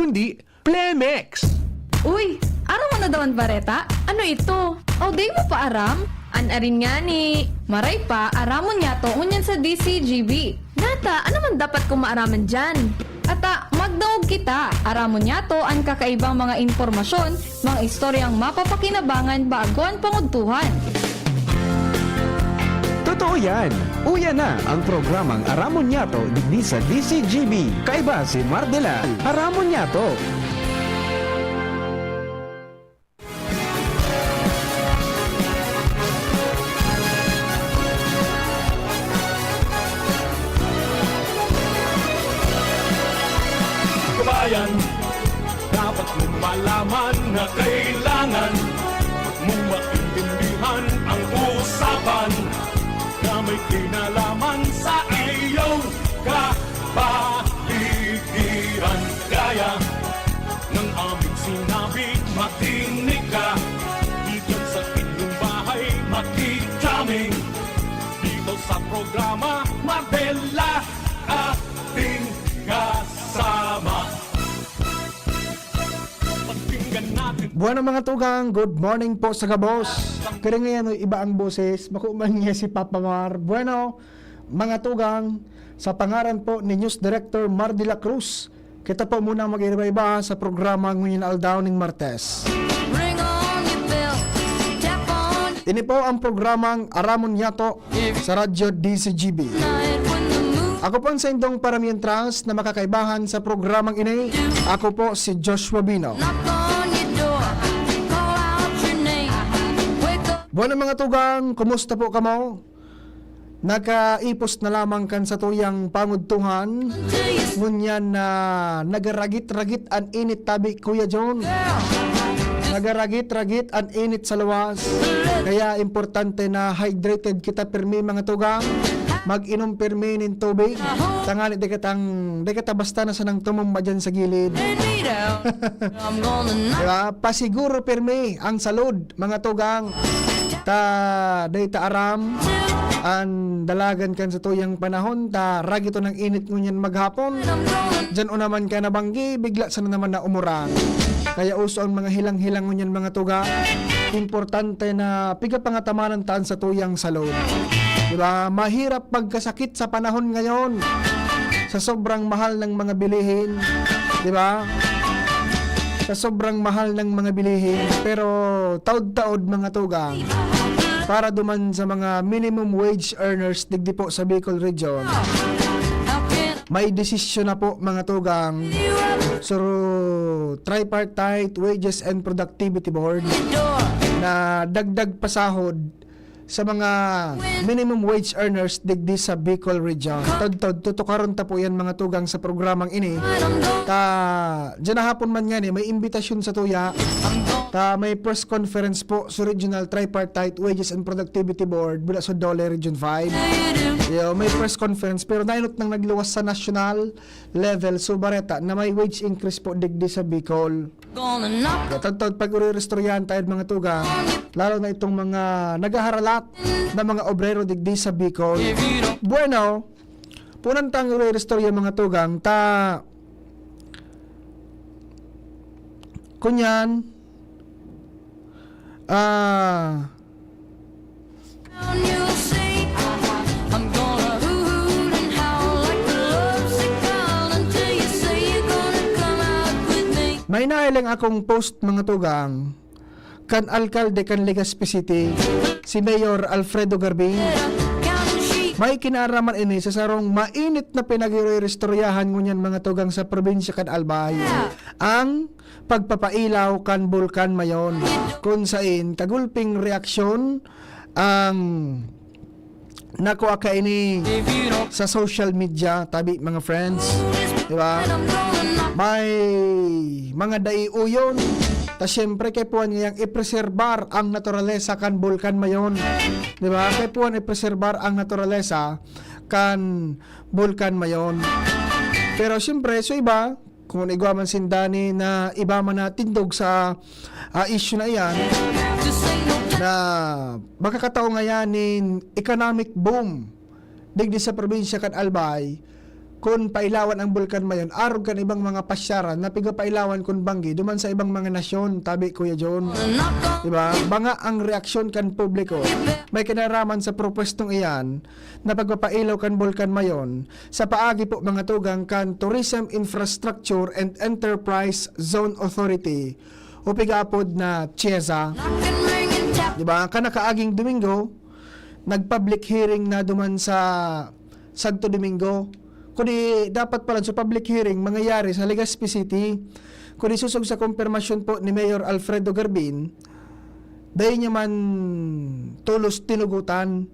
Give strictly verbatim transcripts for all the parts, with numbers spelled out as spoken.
Hindi, Plemex! Uy, aram mo na daw an bareta? Ano ito? O, di mo pa aram? An arin ngani, maray pa, aramon niyato ngunyan sa D C G B. Nata, ano man dapat kong maaraman diyan? Ata, magdangog kita. Aramon niyato an kakaibang mga impormasyon, mga istoryang mapapakinabangan bago an pangudtuhan. Totoo yan! Uya na ang programang Aramon Niyato digdi sa D C G B. Kaiba si Mardela. Aramon Niyato! Kabayan, dapat mong malaman na kailangan mong maintindihan ang usapan na may kinalaman sa iyong kapaligiran. Kaya ng aming sinabi, makinig ka. Diyan sa inyong bahay, makikaming. Dito sa programa, Mardela, ating kasama. Pakinggan natin. Buwan mga tugang, good morning po sa gabos. Kaya ngayon, iba ang boses. Bako man niya si Papa Mar. Bueno, mga tugang, sa pangaran po ni News Director Mar de la Cruz, kita po muna mag-iba-iba sa programa ngunyan aldaw ning Martes. Bring on your belt, tap on. Ini po ang programang Aramon Yato sa Radyo D C G B. Night when the moon. Ako po ang saindong paramientras na makakaibahan sa programang ini. Ako po si Joshua Bino. Knock on your door, call out your name. Wake up. Buwan mga tugang, kumusta po kamo? Nakaipos na lamang kan satuyang pangudtuhan, ngunyan na nagaragit-ragit an init tabi, Kuya John. Nagaragit-ragit an init sa luwas. Kaya importante na hydrated kita pirmi, mga tugang. Mag-inom pirmi nin tubig. Tangali di katang, di kata basta na sanang tumumba dyan sa gilid. I'm gonna knock. Diba? Pasiguro pirmi ang salud, mga tugang. Ta, dai ta aram an dalagan kan satuyang panahon, ta ragit on ang init ngunyan maghapon. Diyan o naman ka nabanggi, bigla sana naman na umuran. Kaya uso ang mga hilang-hilang ngunyan, mga tugang. Importante na pigapangataman ta an satuyang salud. Diba? Mahirap pagkasakit sa panahon ngayon. Sa sobrang mahal ng mga bilihin, diba? Sa sobrang mahal ng mga bilihin, pero taod-taod, mga tugang, para duman sa mga minimum wage earners digdi po sa Bicol Region, may desisyon na po, mga tugang, sa Tripartite Wages and Productivity Board na dagdag pasahod sa mga minimum wage earners digdi sa Bicol Region. Todtod, tutukaron ta po yan, mga tugang, sa programang ini. Ta, dyan na hapon man ngani, may imbitasyon sa tuya. Ta, may press conference po sa Regional Tripartite Wages and Productivity Board mula sa DOLE Region five. Yo, may press conference, pero nainot nang nagluwas sa national level. So, bareta na may wage increase po digdi sa Bicol. Gonna knock. Tattod pag-uri-istoryahan tayo, mga tugang, lalo na itong mga naghaharalat na mga obrero digdi sa Bicol. Bueno, punan tang uri-istorya, mga tugang, ta kunyan, ah, May nahiling akong post, mga tugang, kan alkalde kan Legazpi City, si Mayor Alfredo Garbin. May kinaaraman ini sa sarong mainit na pinag-iristoryahan ngunyan, mga tugang, sa probinsya kan Albay, ang pagpapailaw kan Bulkan Mayon, kun sain kagulping reaksyon ang nakua kaini sa social media, tabi, mga friends. Di ba? May mga daiuyon. Ta siyempre, kaipuhan ngayang ipreserbar ang naturalesa kan Bulkan Mayon. Di ba? Kaipuhan ipreserbar ang naturalesa kan Bulkan Mayon. Pero siyempre, so iba, kung igwa man sinda ni na iba man na tindog sa, ah, issue na iyan, na makakatao ngayan nin economic boom digdi sa probinsya kan Albay, kun pailawan ang Bulkan Mayon, arog kan ibang mga pasyaran na pigapailawan kun banggi duman sa ibang mga nasyon, tabi, Kuya John. Diba? Banga ang reaksyon kan publiko. May kinaraman sa propwestong iyan na pagpapailaw kan Bulkan Mayon sa paagi po, mga tugang, kan Tourism Infrastructure and Enterprise Zone Authority o pigaapod na TIEZA. Diba? Kan nakaaging Domingo, nag-public hearing na duman sa Santo Domingo. Kundi dapat pala sa public hearing mangyayari sa Legazpi City. Kundi sosog sa kumpirmasyon po ni Mayor Alfredo Garbin, dai niya man tolos tinugotan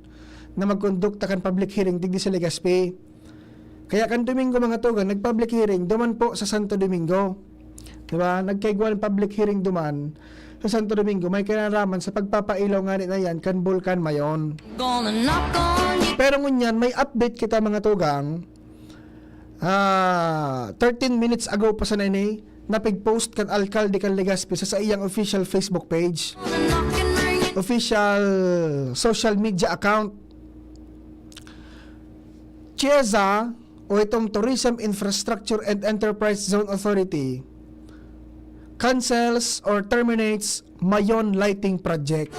na magkondukta kan public hearing digdi sa Legazpi. Kaya kan Domingo, mga tugang, nag-public hearing duman po sa Santo Domingo. Diba? Nagkaigwa ng public hearing duman sa Santo Domingo. May kinaraman sa pagpapailaw ngani na yan kan Bulkan Mayon. Pero ngunyan, may update kita, mga tugang. Ah, thirteen minutes ago pa sana ini, napig-post kan alkalde kan Legazpi sa saiyang official Facebook page, official social media account. TIEZA o itong Tourism Infrastructure and Enterprise Zone Authority cancels or terminates Mayon Lighting Project.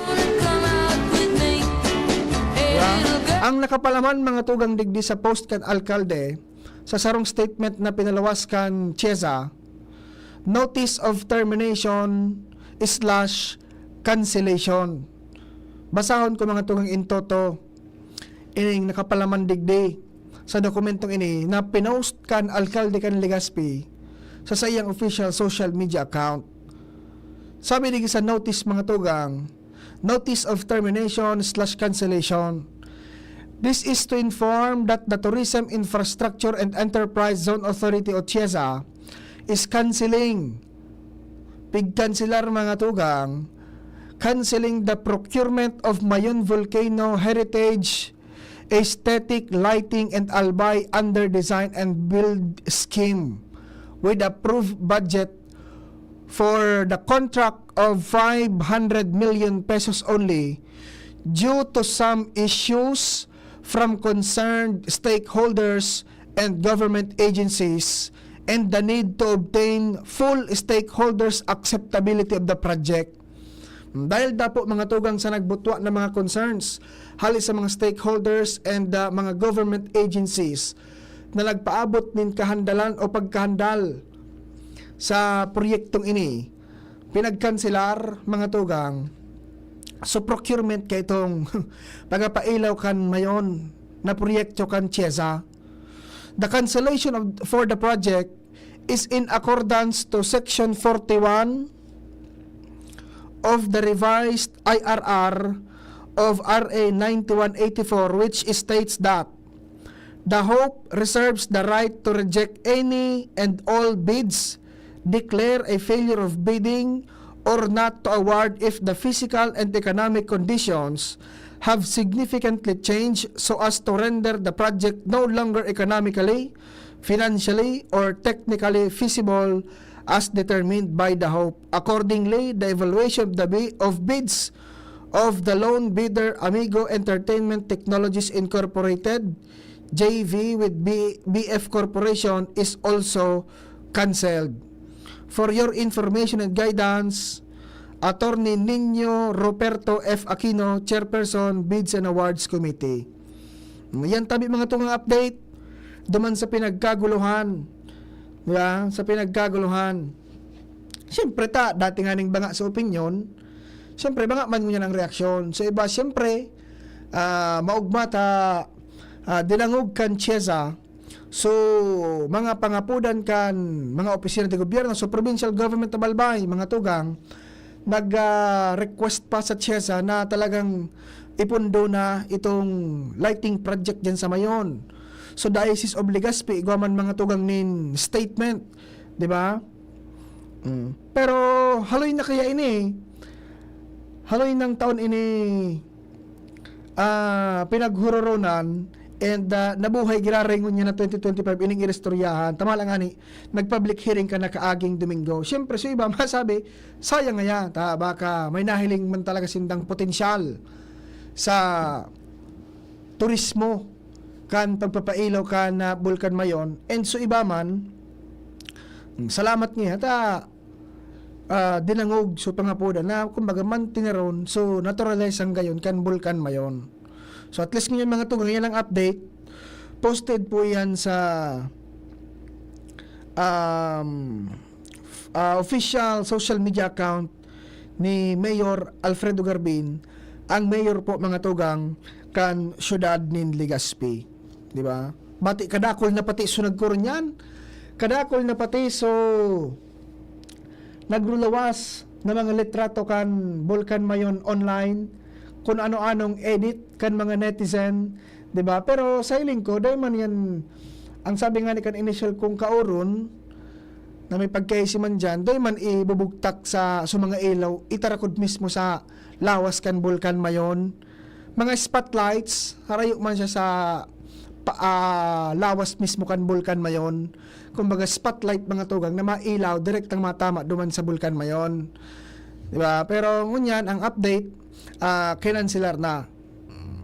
Diba? Ang nakapalaman, mga tugang, digdi sa post kan alkalde sa sarong statement na pinaluwas kan TIEZA, notice of termination slash cancellation. Basahon ko, mga tugang, in toto ining nakapalaman digdi sa dokumentong ini na pinost kan alkalde kan Legazpi sa saiyang official social media account. Sabi digdi sa notice, mga tugang, notice of termination slash cancellation. This is to inform that the Tourism Infrastructure and Enterprise Zone Authority o TIEZA is canceling, pigkanselar, mga tugang, canceling the procurement of Mayon Volcano Heritage Aesthetic Lighting and Albay under Design and Build Scheme with approved budget for the contract of five hundred million pesos only due to some issues from concerned stakeholders and government agencies and the need to obtain full stakeholders' acceptability of the project. Dahil dapo, mga tugang, sa nagbutwa na mga concerns hali sa mga stakeholders and, ah, mga government agencies na nagpaabot nin kahandalan o pagkahandal sa proyektong ini, pinagkanselar, mga tugang, so procurement kaitong pagapailaw kan Mayon na proyekto kan TIEZA. The cancellation of, for the project is in accordance to Section forty-one of the revised I R R of R A ninety-one eighty-four, which states that the Hope reserves the right to reject any and all bids, declare a failure of bidding, or not to award if the physical and economic conditions have significantly changed so as to render the project no longer economically, financially, or technically feasible as determined by the Hope. Accordingly, the evaluation of the bi-, of bids of the lone bidder, Amigo Entertainment Technologies Incorporated, J V, with B-, B F Corporation is also canceled. For your information and guidance, Attorney Nino Ruperto F Aquino, Chairperson, Bids and Awards Committee. Yan tabi, mga tugang, update duman sa pinagkaguluhan. Di ba? Sa pinagkaguluhan. Siyempre ta, dati nga ning banga sa opinyon, siyempre banga man ngunyan ang reaksyon. Sa iba, siyempre, ah, maugma ta, ah, dinangog kan TIEZA. So, mga pangapodan kan mga opisina de gobyerno, so provincial government of Albay, mga tugang, nag, ah, request pa sa TIEZA na talagang ipundo na itong lighting project dyan sa Mayon. So, Diocese of Legazpi, igwa man, mga tugang, nin statement, di ba? Mm. Pero haloy na kaya ini, haloy ng taon ini, ah, pinaghuroronan, and, ah, nabuhay giraray ngunyan na twenty twenty-five ining iristoryahan. Tama lang ani, nag-public hearing ka na kaaging Domingo. Siyempre, sa iba, masabi, sayang nga yan. Ta, baka may nahiling man talaga sindang potensyal sa turismo kan pagpapailaw kan, ah, Bulkan Mayon. And so iba man, salamat nga ta, ah, dinangog so pangapodan na kumbaga mantiniron, so naturalize ang gayon kan Bulkan Mayon. So at least ngayon mga tugang, yan ang update. Posted po yan sa, um, ah, official social media account ni Mayor Alfredo Garbin, ang mayor po, mga tugang, kan siyudad nin Legazpi, di ba? Bati kadakol na pati so nagkurunyan, kadakol na pati so nagrulawas na mga litrato kan Bulkan Mayon online, kun ano-anong edit kan mga netizen, di ba? Pero sa hiling ko, dai man yan, ang sabi nga ni kan initial kong kaoron, na may pagkaisi man diyan, dai man ibubugtak sa, sa mga ilaw, itarakod mismo sa lawas kan Bulkan Mayon. Mga spotlights, harayo man siya sa pa, ah, lawas mismo kan Bulkan Mayon. Kumbaga, spotlight, mga tugang, na mailaw, direktang matama duman sa Bulkan Mayon. Di ba? Pero ngunyan, ang update, ah, kinanselar na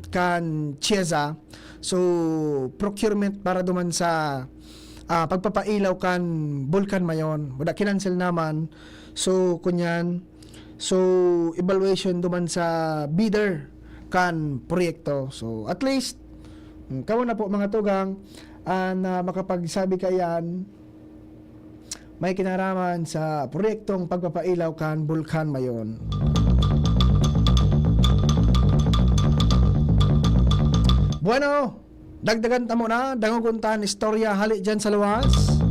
kan CHESA. So, procurement para duman sa, ah, pagpapailaw kan Bulkan Mayon. Wala, kinansel naman. So, kunyan, so, evaluation duman sa bidder kan proyekto. So, at least, mm, kawa na po, mga tugang, an, ah, makapagsabi kaiyan, may kinaraman sa proyektong pagpapailaw kan Bulkan Mayon. Bueno, dagdagan ta muna, dangogon ta an istorya hali diyan sa luwas.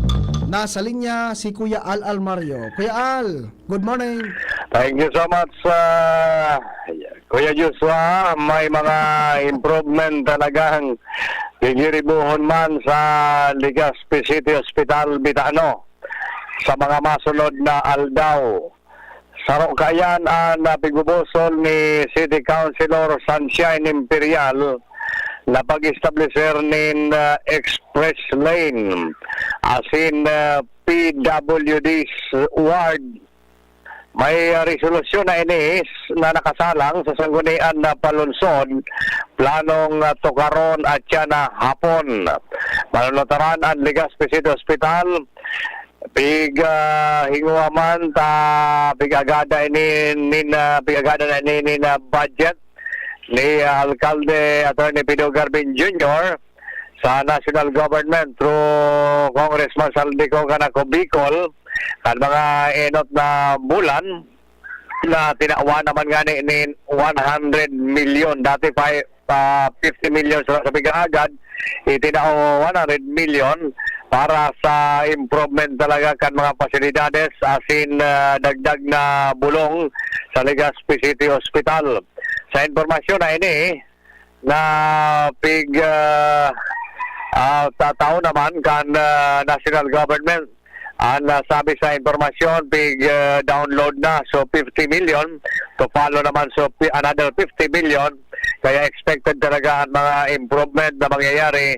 Nasa linya si Kuya Al Almario. Kuya Al, good morning. Thank you so much, ah, Kuya Joshua. May mga improvement talagang gigiribuhon man sa Legazpi City Hospital, Bitano, sa mga masunod na aldaw. Saro kaiyan an, ah, pigbubusol ni City Councilor Sunshine Imperial na pag-estableser nin, ah, express lane asin, ah, P W D's ward. May, ah, resolusyon na ini na nakasalang sa Sanggunian na Palunsod, planong, ah, tukaron at siya na hapon. Manunutaran an Legazpi City Hospital, pig, ah, hingowa man ta, pig-agada ini, nin, ah, pig-agada na ini nin, ah, budget ni, ah, Alkalde Attorney Pido Garbin Junior sa national government through Congressman Saldico Canaco Bicol, kan mga enot na bulan na tinawan naman ngani nin one hundred milyon. Dati pa, pa fifty milyon sa, sa pig-aagad, itinao one hundred milyon para sa improvement talaga kan mga pasilidades asin, ah, dagdag na bulong sa Legazpi City Hospital. Sa impormasyon na ini, na pig, ah, ah, tatao naman kan, ah, national government. An, ah, sabi sa impormasyon, pig, ah, download na. So, fifty million to follow naman. So, pi-, another fifty million. Kaya expected talaga ang mga improvement na mangyayari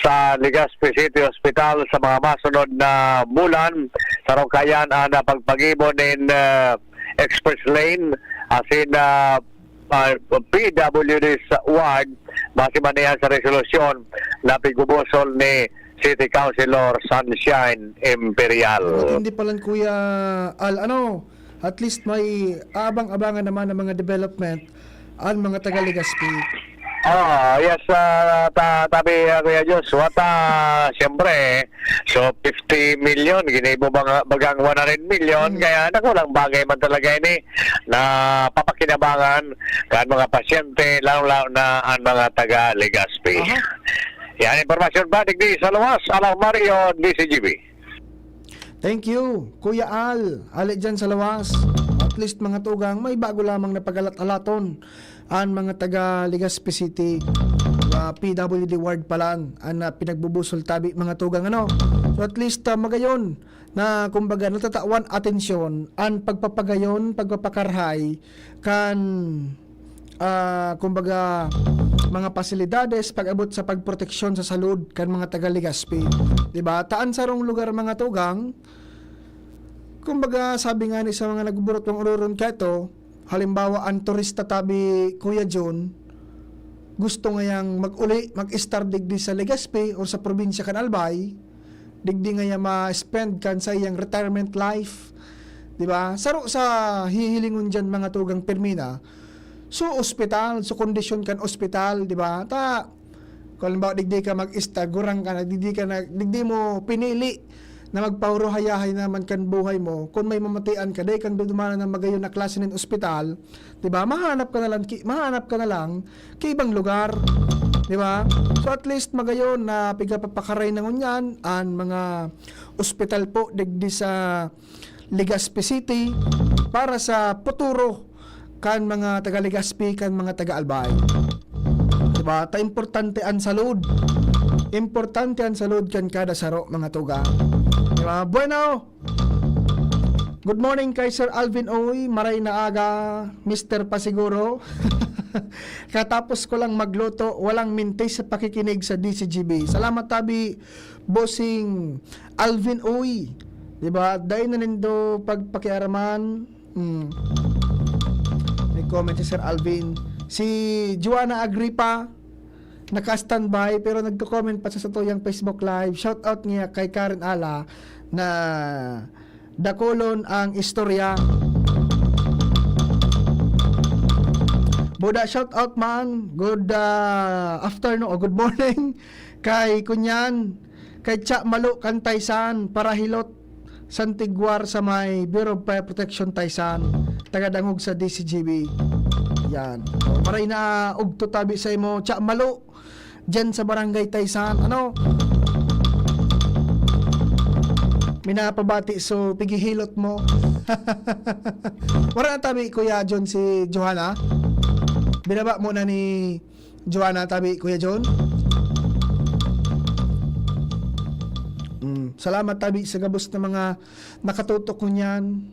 sa Legazpi City Hospital sa mga masunod na bulan. Sa Rocayan, ang, ah, pagpagibo nin, ah, express lane, asin, ah, ah, P W D sa ward, base man iyan sa resolusyon na pigubusol ni City Councilor Sunshine Imperial. Matindi palan, Kuya Al. Ano, at least may aabang-abangan naman ng mga development ang mga taga Legazpi. Ah, yes, ah, ta-, tabi, ah, Kuya Joshua, ta-, siyempre, so, fifty million, ginibo ba nga, bagang one hundred million, Hmm. kaya nakulang bagay man talaga ini na papakinabangan kan mga pasyente, lalo-lalo na ang mga taga Legazpi. Aha. Yan, impormasyon ba, digdi sa luwas, Alang Mario, D Z G B. Thank you, Kuya Al. Ali dyan sa lawas. At least, mga tugang, may bago lamang na pagalat-alaton an mga taga Legazpi City, ah, P W D ward pa lang, an, ah, pinagbubusol tabi, mga tugang, ano. So, at least, ah, magayon na, kumbaga, natatawan atensyon an pagpapagayon, pagpapakarahay kan, ah, kumbaga, mga pasilidades pag-abot sa pagproteksyon sa salud kan mga taga Legazpi. Di ba? Ta an sarong lugar, mga tugang, kumbaga, sabi nga ni sa mga nagbuburot ng ururon kaito, halimbawa, ang turista tabi, Kuya Jun, gusto ngayang mag-uli, mag-estar digdi sa Legazpi or sa probinsya kan Albay, digdi ngaya ma-spend kan sa iyang retirement life, di ba? Saro sa hihilingon diyan, mga tugang, pirmi na. So, ospital, so kondisyon kan ospital, di ba? Ta, kung halimbawa, digdi ka mag-esta, gurang ka na, digdi ka na, digdi mo pinili na magpahuruhayahay naman kan buhay mo, kung may mamatian ka, dai kang dudumanan na magayon na klase nin ospital, di ba? Mahanap ka na lang, ki-, mahanap ka na lang ki ibang lugar, di ba? So, at least, magayon na pigapapakaray na ngunyan an mga ospital po digdi sa Legazpi City para sa puturo kan mga taga Legazpi, kan mga taga Albay. Di ba? Ta importante an salud. Importante an salud kan kada saro, mga tugang. Di ba? Bueno, good morning kay Sir Alvin Uy. Maray na aga, Mister Pasiguro. Katapos ko lang magluto, walang mintis sa pakikinig sa D C G B. Salamat tabi, Bossing Alvin Uy. Di ba? Dai na nindo pagpakiaraman. Hmm. May comment si Sir Alvin. Si Joanna Agripa, naka-standby, pero nagko-comment pa sa satuyang Facebook Live. Shout out niya kay Karen Ala na dakulon ang istorya. Buda, shout out man. Good, ah, afternoon o good morning kay Kunyan, kay Cha Malo kan Taysan, para hilot Santiguar sa may Bureau of Fire Protection Taysan, taga-dangog sa D C G B. Yan. Maray na ugto tabi sa imo, Cha Malo, dyan sa Barangay Taysan. Ano? Minapabati, so pigihilot mo. Wala na tabi, Kuya John, si Johanna. Binaba mo na ni Joanna tabi, Kuya John. Mm, salamat tabi sa gabos na mga nakatutok ngunyan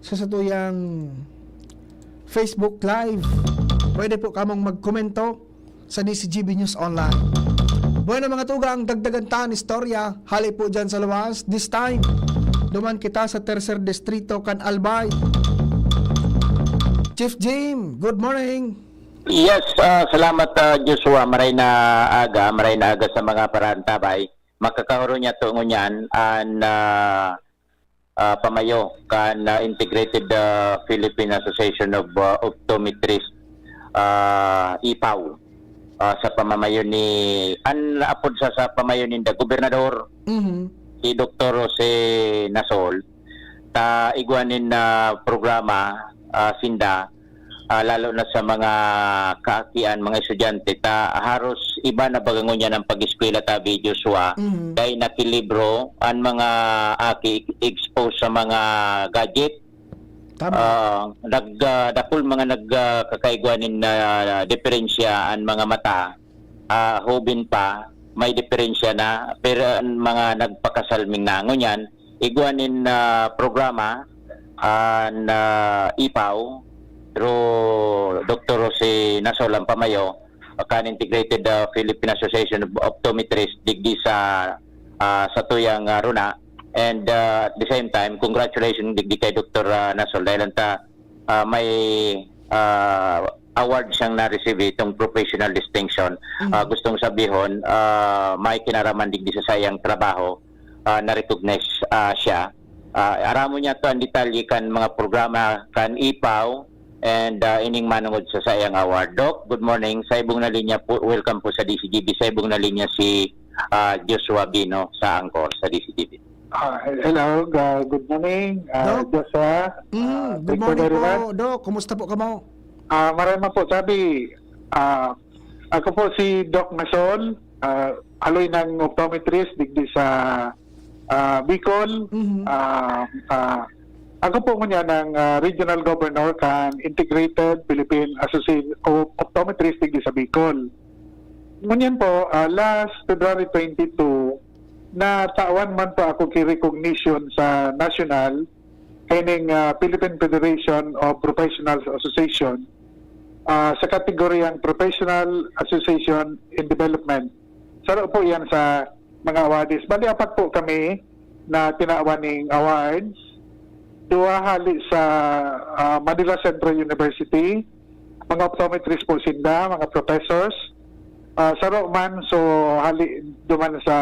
sa satuyang Facebook Live. Pwede po kamong magkomento sa D C G B News Online. Bueno, mga tugang, dagdagan ta an istorya hali po dyan sa luwas. This time, duman kita sa Tercer Distrito kan Albay. Chief Jim, good morning. Yes, ah, salamat, ah, Joshua. Maray na aga, maray na aga sa mga paraantabay. Makakahuro niya to ngunyan an, ah, ah, pamayo kan, ah, Integrated, ah, Philippine Association of, ah, Optometrists, ah, ipaw, ah, sa pamamayo ni, an apod sa, sa pamayo ninda, Gobernador, Mhm. si Doktor Jose Nasol, ta igwa nin, ah, programa, ah, sinda, ah, lalo na sa mga kaakian, mga estudyante, ta haros iba na baga ngunyan ang pag-eskwela tabi, Joshua, Mhm. dahil nakilibro an mga aki expose sa mga gadget. Tama. Ah, nag, ah, dakul mga nag, ah, kakaigwa nin, ah, diferensya an mga mata. Ah, hubin pa, may diferensya na, pero an mga nagpakasalming na ngunyan, igwa nin, ah, programa, ah, na ipaw, pero Doktor Jose Nasol ang pamayo, kan Integrated, ah, Philippine Association of Optometrists, digdi sa, ah, satuyang, ah, runa. And, ah, at the same time, congratulations digdi kay Doktor, ah, Nasol, dahil ang ta, ah, may, ah, award siyang na-receive, itong professional distinction. Mhm. Ah, gustong sabihon, ah, may kinaraman digdi sa sayang trabaho, ah, na-recognize, ah, siya. Ah, aramon niya to ang detalye kan mga programa kan ipaw and, ah, ining manungod sa sayang award. Doc, good morning. Sa ibong na linya po, welcome po sa D C G B. Sa ibong na linya si, ah, Joshua Bino sa Angkor sa D C G B. Ah, hello, ga-, good morning, ah, Doc? Joshua. Mm, Ah, good thank you morning very po, much. Doc. Kumusta po kamo? Ah, maray man po, sabi, ah, ako po si Doc Nasol, ah, haloy ng optometrist digdi sa, ah, Bicol. Mhm. Ah, ah, ako po ngunyan ang, ah, regional governor kan Integrated Philippine Association of Optometrists digdi sa Bicol. Ngunyan po, ah, last February twenty-two, natawan man po ako ki recognition sa national, kaning, ah, Philippine Federation of Professionals Association, ah, sa kategoryang Professional Association in Development. Saro po yan sa mga awardees. Bali, apat po kami na tinawan ning awards. Duwa hali sa, ah, Manila Central University, mga optometrist po sinda, mga professors. Ah, saro man, so, hali duman sa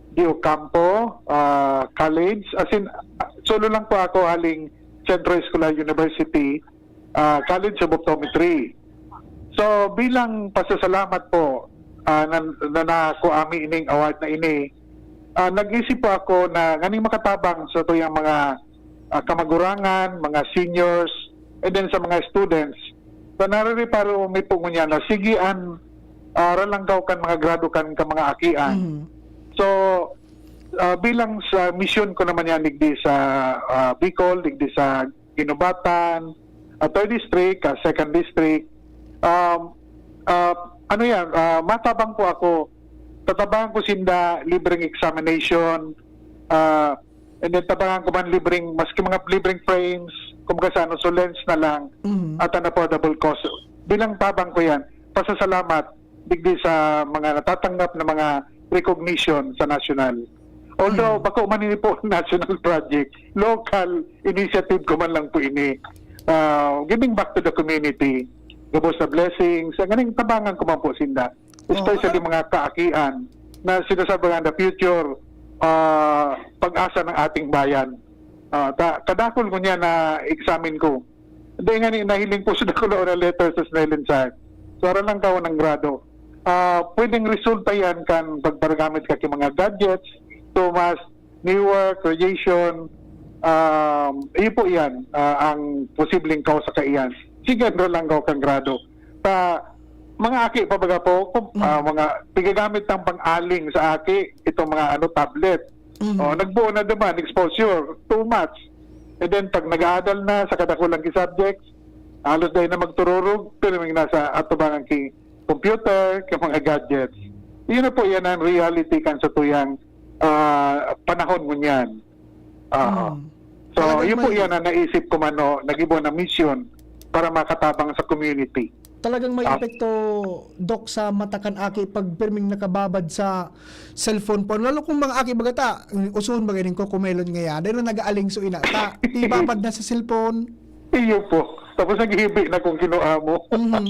De Ocampo, ah, College. As in, solo lang po ako haling Centro Escolar University, ah, College of Optometry. So, bilang pasasalamat po, ah, na, na nakuha mi ining award na ini, ah, nag-isip po ako na nganing makatabang sa tuyang mga, ah, kamagurangan, mga seniors, and then sa mga students, na narireparo mi po ngunyan na sige an, ah, ralanggaw kan mga grado kan, kan mga akian. Mhm. So, ah, bilang sa misyon ko naman yan, digdi sa, ah, Bicol, digdi sa Guinobatan, ah, third district, ah, second district, um, ah, ano yan, ah, matabang po ako, tatabangan ko sinda, libreng examination, ah, and then tabangan ko man libreng, maski mga libreng frames, kumbaga sa ano, so lens na lang, Mhm. at an affordable cost. Bilang tabang ko yan, pasasalamat, digdi sa mga natatanggap na mga recognition sa national. Although, Mhm. bako man ini po national project, local initiative ko man lang po ini. Ah, giving back to the community, gabos na blessings, ang ganing tabangan ko man po sinda. Oo, Especially ano mga kaakian na sinasabi nga, the future, ah, pag-asa ng ating bayan. Ah, ta-, kadakol ko niya na examine ko. Dai ngani nahiling po sa dakulaon na letter sa Snellen chart. So, aram lang kawan ng grado. Ah, pwedeng resulta yan kan pagparagamit ka ki mga gadgets, too much, newer, creation, um, iyo po yan, ah, ang posibleng cause sa kaiyan. Sigan ra lang kaw kan grado. Sa mga aki pa baga po, kung, Mm. ah, mga pigagamit ng pang-aling sa aki, itong mga ano, tablet. Mhm. Oh, nagbuo na naman, exposure, too much. And then, pag nag-aadal na sa kadakulang ki subjects, halos dahil na magtururog, pero may nasa atubangan ki computer, ki mga gadgets. Yun na po, yan ang reality kan sa tuyang, ah, panahon ngunyan. Oo. Mm. So, Talagang yun po may yan ang naisip ko man, no, nag-ibo na mission para makatabang sa community. Talagang may Ah. epekto, Doc, sa mata kan aki pag pirming nakababad sa cellphone phone. Lalo kung mga aki baga ta, usuhon baga ning kokomelon ngaya, dahil na nag-aaling so ina, ta, ibabad na sa cellphone. Iyo po. Tapos naghihibi na kung kinuha mo. Mhm.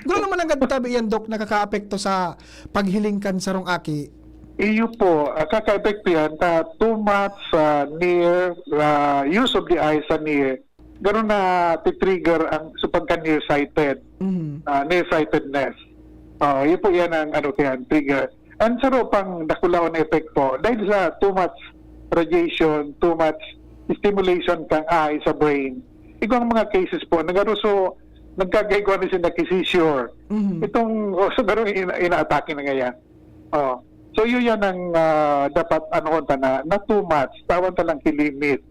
Gano'n naman ang tabi yan, Doc, nakakaapekto sa paghiling kan sarong aki? Iyo po. Ah, kaka-epekto yan ta too much, ah, near, ah, use of the eye sa near. Gano'n na ti-trigger ang sa pagka-nearsighted, Mhm. ah, nearsightedness. Oo, yun po yan ang ano, kaya ang trigger. Ang saro pang dakulaon na effect po, dahil sa too much radiation, too much stimulation kang eye sa brain, igwang mga cases po, nagaruso, nagkagaigwa na sila ki seizure. Mhm. Itong, oh, so, ganun ina-, inaatake na ngayon. Oh. So, yun yan ang, ah, dapat, ano, ta na, na too much, tawan ta lang ki limit.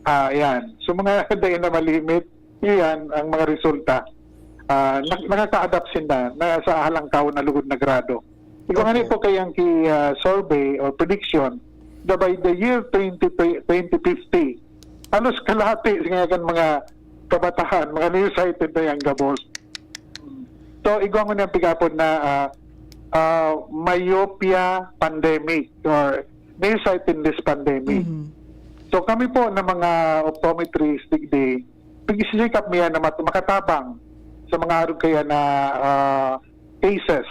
Ah, yan. So, mga dahil na malimit, yun yan ang mga resulta. Ah, na-, nakaka-adapt sinda na sa halangkaw na lugod na grado. Ikaw nga Okay. po kayang ki, ah, survey or prediction na by the year twenty, twenty fifty, halos kalahati nga kan mga kabataan, mga nearsighted na yan gabos. So, igwa mo niyang pigapon na, ah, ah, myopia pandemic or nearsightedness pandemic. Mhm. So, kami po na mga optometrist, digdi, pag-check up niya na mat-, makatabang sa mga arog kaya na, ah, cases.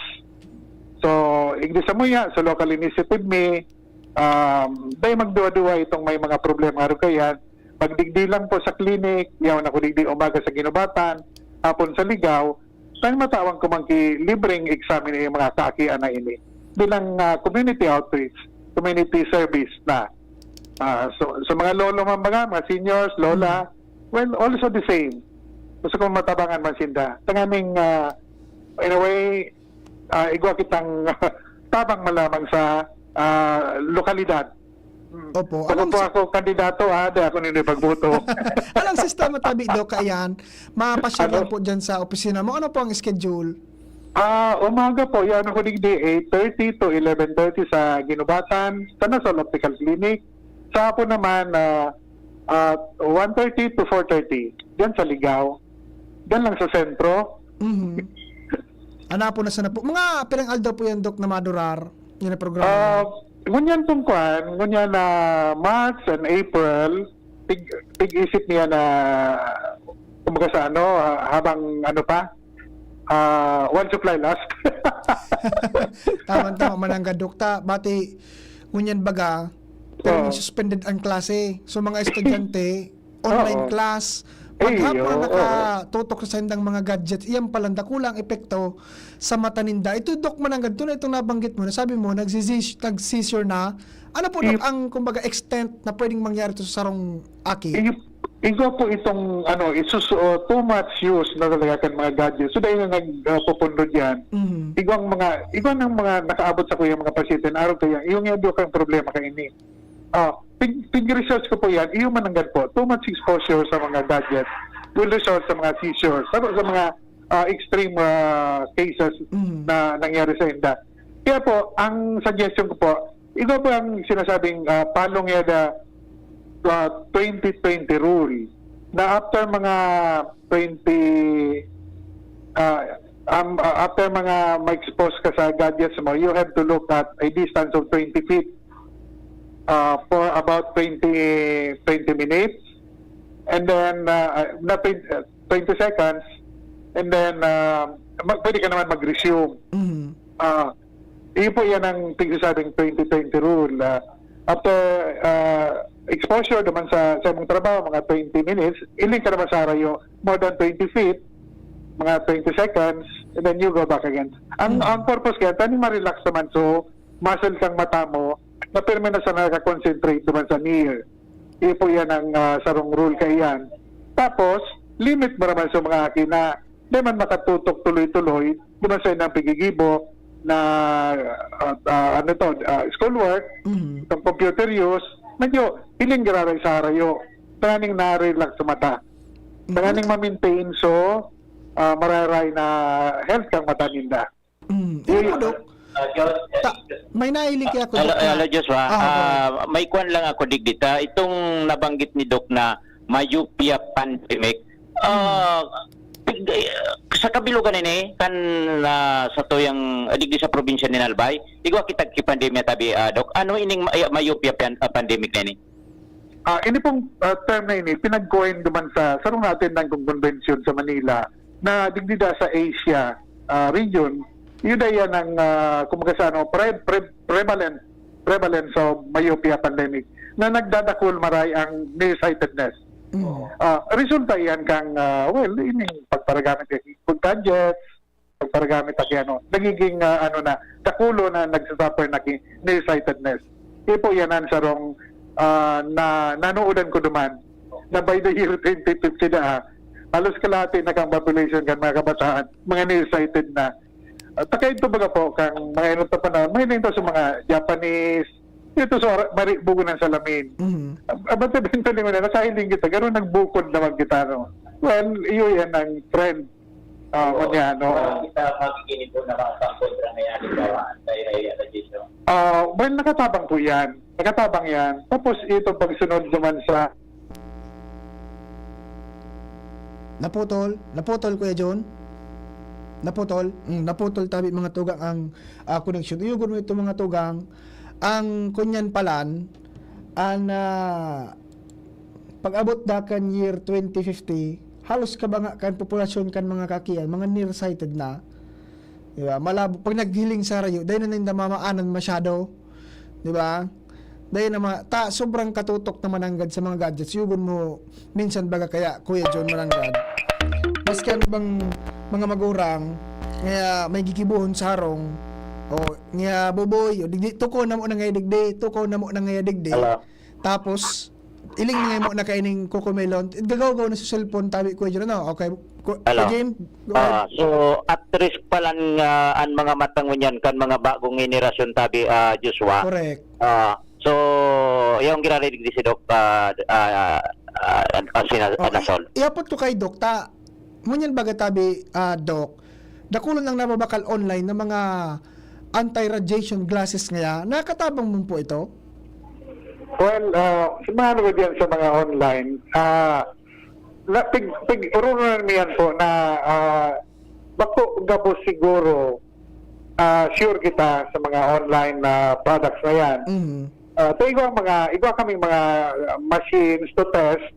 So, igdi sa muya, sa local initiative mi, um, dahil magduwa-duwa itong may mga problema arog kaya, magdigdi lang po sa clinic, yaon ako digdi umaga sa Ginubatan, hapon sa Ligaw, tan matawan ko man ki libreng examine yung mga kaakian na ini. Bilang, ah, community outreach, community service na. Ah, so, sa mga lolo man baga, mga seniors, lola, Hmm. well, also the same. Gusto kong matabangan man sinda. Tanganing, ah, in a way, ah, igwa kitang tabang man lamang sa, ah, lokalidad. Hmm. Opo. Baka Anong po si- ako kandidato, ah, di ako nini pagboto. Anong sistema tabi, Doc, kaiyan? Mapasyal Ano? lang po dyan sa opisina mo. Ano po ang schedule? Ah, umaga po, yan ako digdi, eight thirty to eleven thirty sa Ginubatan, sa Nasol Optical Clinic. Sa hapon naman, ah, ah, one thirty to four thirty, dyan sa Ligaw. Dyan lang sa sentro. Mhm. Hanapon na sana po. Mga pirang aldaw po yan, Doc, na madurar? Yan ang programa Ah, mo? Ngunyan pong kwan, ngunyan na March and April, tig-, tig-isip niya na, kumbaga sa ano, ah, habang ano pa, ah, while supply lasts. Tama-tama, mananggad, Dok. Ta, bati, ngunyan baga, pero Oo. suspended ang klase. So, mga estudyante, online Oo. class, Ay, maghapon oo, nakatutok sa saindang mga gadgets, iyan palang dakulang epekto sa mata ninda. Ito, Dok, mananggad, ito na itong nabanggit mo, nasabi mo, nagsisis- nag-seizure na. Ano po, Dok, Yung- ang, kumbaga, extent na pwedeng mangyari ito sa sarong aki? Yung, yung po itong ano, isus, oh, too much use na talaga kan mga gadgets. So, dahil na nagpupundod yan, Mhm. igwang mga, igwang ng mga nakaabot sa kuya mga pasyente na araw kaya, yung yung kang problema ka ini. Ah, pig, pig-research ko po yan, iyo mananggad po, too much exposure sa mga gadgets will result sa mga seizures, sa, sa mga ah, extreme ah, cases Mhm. na nangyari sa inda. Kaya po, ang suggestion ko po, ito po ang sinasabing ah, palong yada ah, twenty twenty rule na after mga twenty ah, um, ah, after mga ma-expose ka sa gadgets mo, you have to look at a distance of twenty feet uh, for about twenty, twenty minutes. And then, uh, na twenty, uh, twenty seconds. And then, uh, ma- pwede ka naman mag-resume. Mhm. Uh, yun po yan ang pigsasabing twenty twenty rule. Uh, after uh, exposure naman sa, sa imong trabaho, mga twenty minutes, iling ka naman sa harayo, more than twenty feet, mga twenty seconds, and then you go back again. Ang Mm. ang purpose kaya, tani ma-relax naman, so muscle kang mata mo, na pirmi na sa nakakonsentrate naman sa near. Iyo po yan ang ah, sarong rule kaya yan. Tapos, limit mo naman sa mga aki na di man makatutok tuloy-tuloy, di man sa inang pigigibo na ah, ah, ano to, ah, schoolwork, Mhm. itong computer use, medyo hiling giraray sa harayo. Tanganing na-relax sa mata. Tanganing ma-maintain so ah, mararay na health kang mata ninda. Mm. Yun po, Dok. Ta, may nahiling kaya ako, Hello, Dok, na- hello, Joshua. Ah, okay. Ah, may kwan lang ako digdita. Itong nabanggit ni Doc na myopia pandemic. Ah, pig- eh, sa kabilugan ini kan ah, sa tuyang ah, digdi sa probinsya ni Albay, igwa kitag pandemya tabi, ah, Doc. Ano ining my- myopia pan- ah, pandemic na ini? Ah, ini pong ah, term na ini, pinag-coin duman sa sarong natin ng convention sa Manila na digdida sa Asia ah, region. Yun ay yan ang, ah, kumbaga sa ano, pre- pre- prevalent, prevalence of myopia pandemic na nagdadakul maray ang nearsightedness. Mm. Ah, resulta yan kang, ah, well, ining pagparagamit kay gadgets, pagparagamit kay ano, nagiging ah, ano na, dakulo na nagsasuffer na ki nearsightedness. Ipo yan ang sarong ah, na nanuodan ko duman na by the year twenty fifty na, ah, halos kalahati na kang population kan mga kabataan, mga nearsighted na. At saka ito baga po, kang mga inot na panahon, mahiling to sa mga Japanese, ito sa ara- mari, bugo ng salamin. Mhm. Ab- Abat eventually mo na, nakahiling kita, pero nagbukod naman kita, no? Well, iyo yan ang trend. Ah, kunya, no? Kita magiging po na makakapagkontra na yan, halimbawa, anti-radiation. Ah, well, nakatabang po yan. Nakatabang yan. Tapos ito pagsunod naman sa Naputol? Naputol, Kuya John? Naputol? Mm, naputol tabi mga tugang ang ah, connection. Uyugon mo ito mga tugang. Ang kunyan palan, ang ah, pag-abot da kan year twenty fifty, halos kabanga kan populasyon kan mga kakian, mga nearsighted na. Di ba? Malabo, pag naghiling sa rayo, dahil na ninda mamaanan masyado. Di ba? Dahil na mga, ta, sobrang katutok na mananggad sa mga gadgets. Yugon mo, minsan baga kaya, Kuya John, mananggad. Maski ano bang mga magurang, nga may gigibuhon sa harong, o nga buboy, o digdi, tuko na mo na nga digdi, tuko na mo na nga digdi. Hello. Tapos, iling na mo na kaining kokomelon, gagaw-gaw na sa cellphone, tabi, Kuya John, ano? Okay, Ku- Hello. Kuya Jim, go ahead. Ah, so, at risk palan nga an mga mata ngunyan kan mga bagong henerasyon tabi, ah, Joshua. Correct. Ah, so, yung giraray digdi si Doc, ah, ah, ah, ah, sina- Oh, Anasol. i- iapot ko kay Doc, ta, ngunyan baga tabi, ah, Doc, dakulon ang nababakal online ng mga anti-radiation glasses ngaya. Nakatabang mo po ito? Well, uh, sa mga ano diyan sa mga online, ah, na, pig, pig, urunan mo yan po na ah, bako gabos siguro ah, sure kita sa mga online na products na yan. Mhm. Ah, so, igwa ang mga, igwa kaming mga ah, machines to test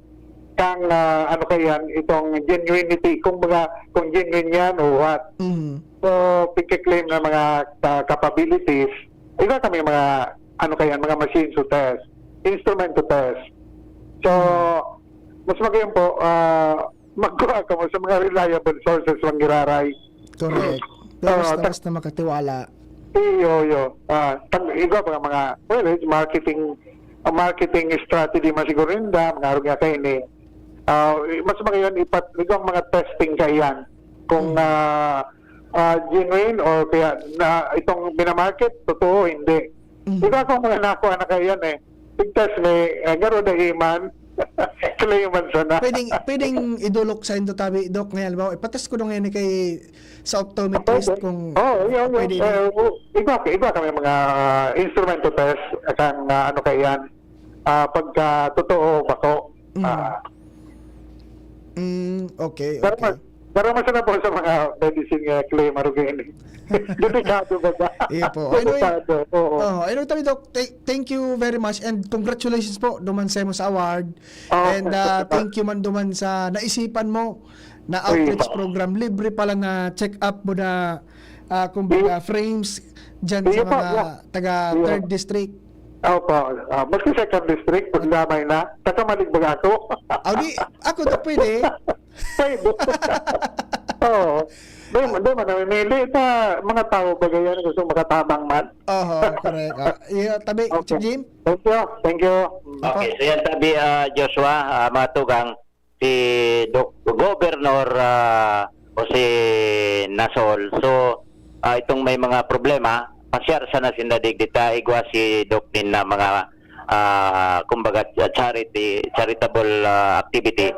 kang, ah, ano kaya yan, itong genuinity, kung mga, kung genuine yan o what. Mhm. So, pagka-claim na mga, ah, capabilities, iba kami mga, ano kaya yan, mga machines to test, instrument to test. So, mas magayon po, ah, magkuha kamo sa mga reliable sources lang giraray. Correct. Pero Oo, basta, ta- basta makatiwala. Iyo, iyo. Ah, tag iba pa mga, well, it's marketing, a marketing strategy man siguro ninda, mga arog nga kaini. Ah, mas magayon ipat, ikaw ang mga testing kaiyan. Kung ah, ah, genuine or kaya na itong minamarket, totoo, hindi. Mm. Iba akong mga nakuha na kaiyan eh. Pag-test may, ah, garo na iman. Claim man sana. Pwedeng pwedeng idulok sa indo tabi, Doc, ngayon, halimbawa, ipatas ko daw ngayon kay sa optometrist Pwede. kung Oo, yun, yun. pwede na. Eh, iba, iba kami mga instrumento test kan ah, ano kaya yan. Ah, pagka totoo, bako. Mm. Ah, Mm, okay, pero, okay. mas, pero masarap po sa mga medicine nga claim, ano ganyan. Delikado ba ba? Iya po. Anyway, Delikado, oo. Oh, anyway, tabi, Doc, th- thank you very much and congratulations po duman sa mo sa award. Oh, And uh, salamat. Thank you man duman sa naisipan mo na Uy, outreach ba- program. Libre pala na check-up mo na, ah, kumbaga, frames dyan sa Iyo po, mga yeah. taga Iyo. third district. Opo, ah, maski second district, pag damay na, kakamalig ba ako? Aw, di, ako, Doc, pwede. Pwede. Oo. Di, di man namimili na mga tao ba ganyan gusto makatabang man. Oho, correct. Ah, iya, tabi, Okay. Jim? Thank you. Thank you. Opo. Okay, so yan tabi, ah, Joshua, ah, mga tugang, si Doc Governor ah, o si Nasol. So, ah, itong may mga problema, pasyar sana sinda digdi ta igwa si Doc nin na mga ah, kumbaga charity, charitable ah, activity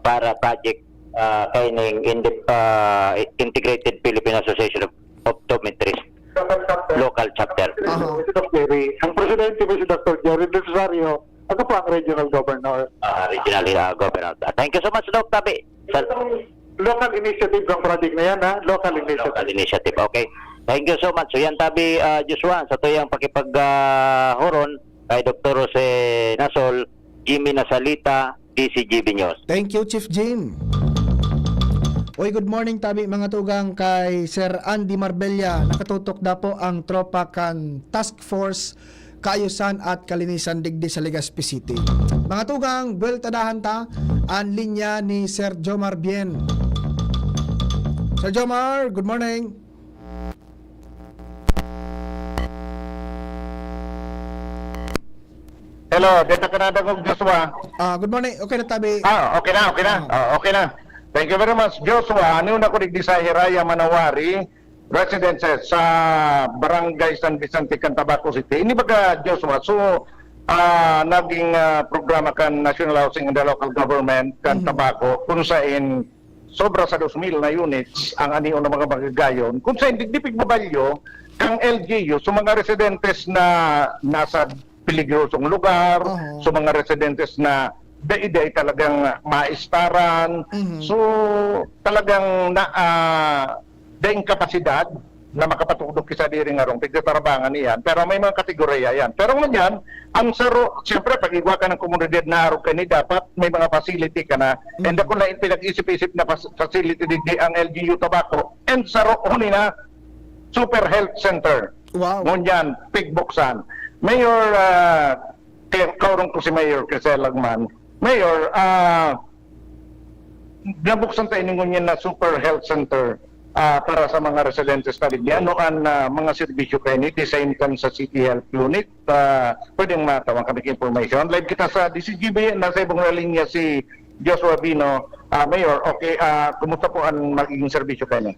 para project ah, kaining in the, ah, Integrated Philippine Association of Optometrists local chapter. Aha. Si Doc Jerry. Ang presidente po si Doctor Jerry Del Rosario. Ako po ang regional governor. Ah, regional ah, governor. Ah, thank you so much, Doc Tabi. Sa Local initiative ang project na yan, ha? Local initiative. local initiative. Okay. Thank you so much. So yan tabi, ah, Joshua, sa tuyang pakipag ah, huron kay Doctor Jose Nasol, Jimmy Nasalita, D C G B News. Thank you, Chief Jim. Oy, good morning tabi, mga tugang, kay Sir Andy Marbella. Nakatutok na po ang tropa kan Task Force Kaayusan at Kalinisan digdi sa Legazpi City. Mga tugang, buweltadahan ta an linya ni Sir Jomar Bien. Sir Jomar, good morning. Hello, dito ka nadangog, Joshua. Ah, good morning. Okay na tabi. Ah, okay na, okay na. Ah, okay na. Thank you very much, Joshua. Ano na ko digdi sa Hiraya, Manawari, residences sa Barangay San Vicente, Cantabaco City. Ini baga, Joshua, so ah, naging ah, programa kan National Housing and the Local Government kan Mhm. Tabaco, kung sain sobra sa dos mil na units ang anion ng mga magagayon, kung sain digdi pigbabalyo kang L G U, so mga residentes na nasa peligrosong lugar, Aha. so mga residentes na dai-dai talagang maistaran, Mhm. so talagang na ah, daing kapasidad na makapatugdok ki sadiri nga harong, pigtatarabangan iyan. Pero may mga kategorya yan. Pero ngunyan, ang saro, siyempre, pag igwa ka ng komunidad na arog ka ni, dapat may mga facility ka na. And Mm. ako na yung pinag-isip-isip na pas- facility digdi ang L G U Tabaco, and saro huni na Super Health Center. Wow. Ngunyan, pigbuksan. Mayor, ah, kay, kaurong ko si Mayor Crisel Lagman. Mayor, ah, nabuksan tayo ni ngunyan na Super Health Center ah, para sa mga residentes ta digdi. Ano an ah, mga serbisyo kaini? The same kan sa City Health Unit. Ah, pwedeng matawag kami ng information. Live kita sa D C G B, nasa ibong na linya si Joshua Bino. Ah, Mayor, okay, ah, kumusta po ang magiging serbisyo kaini?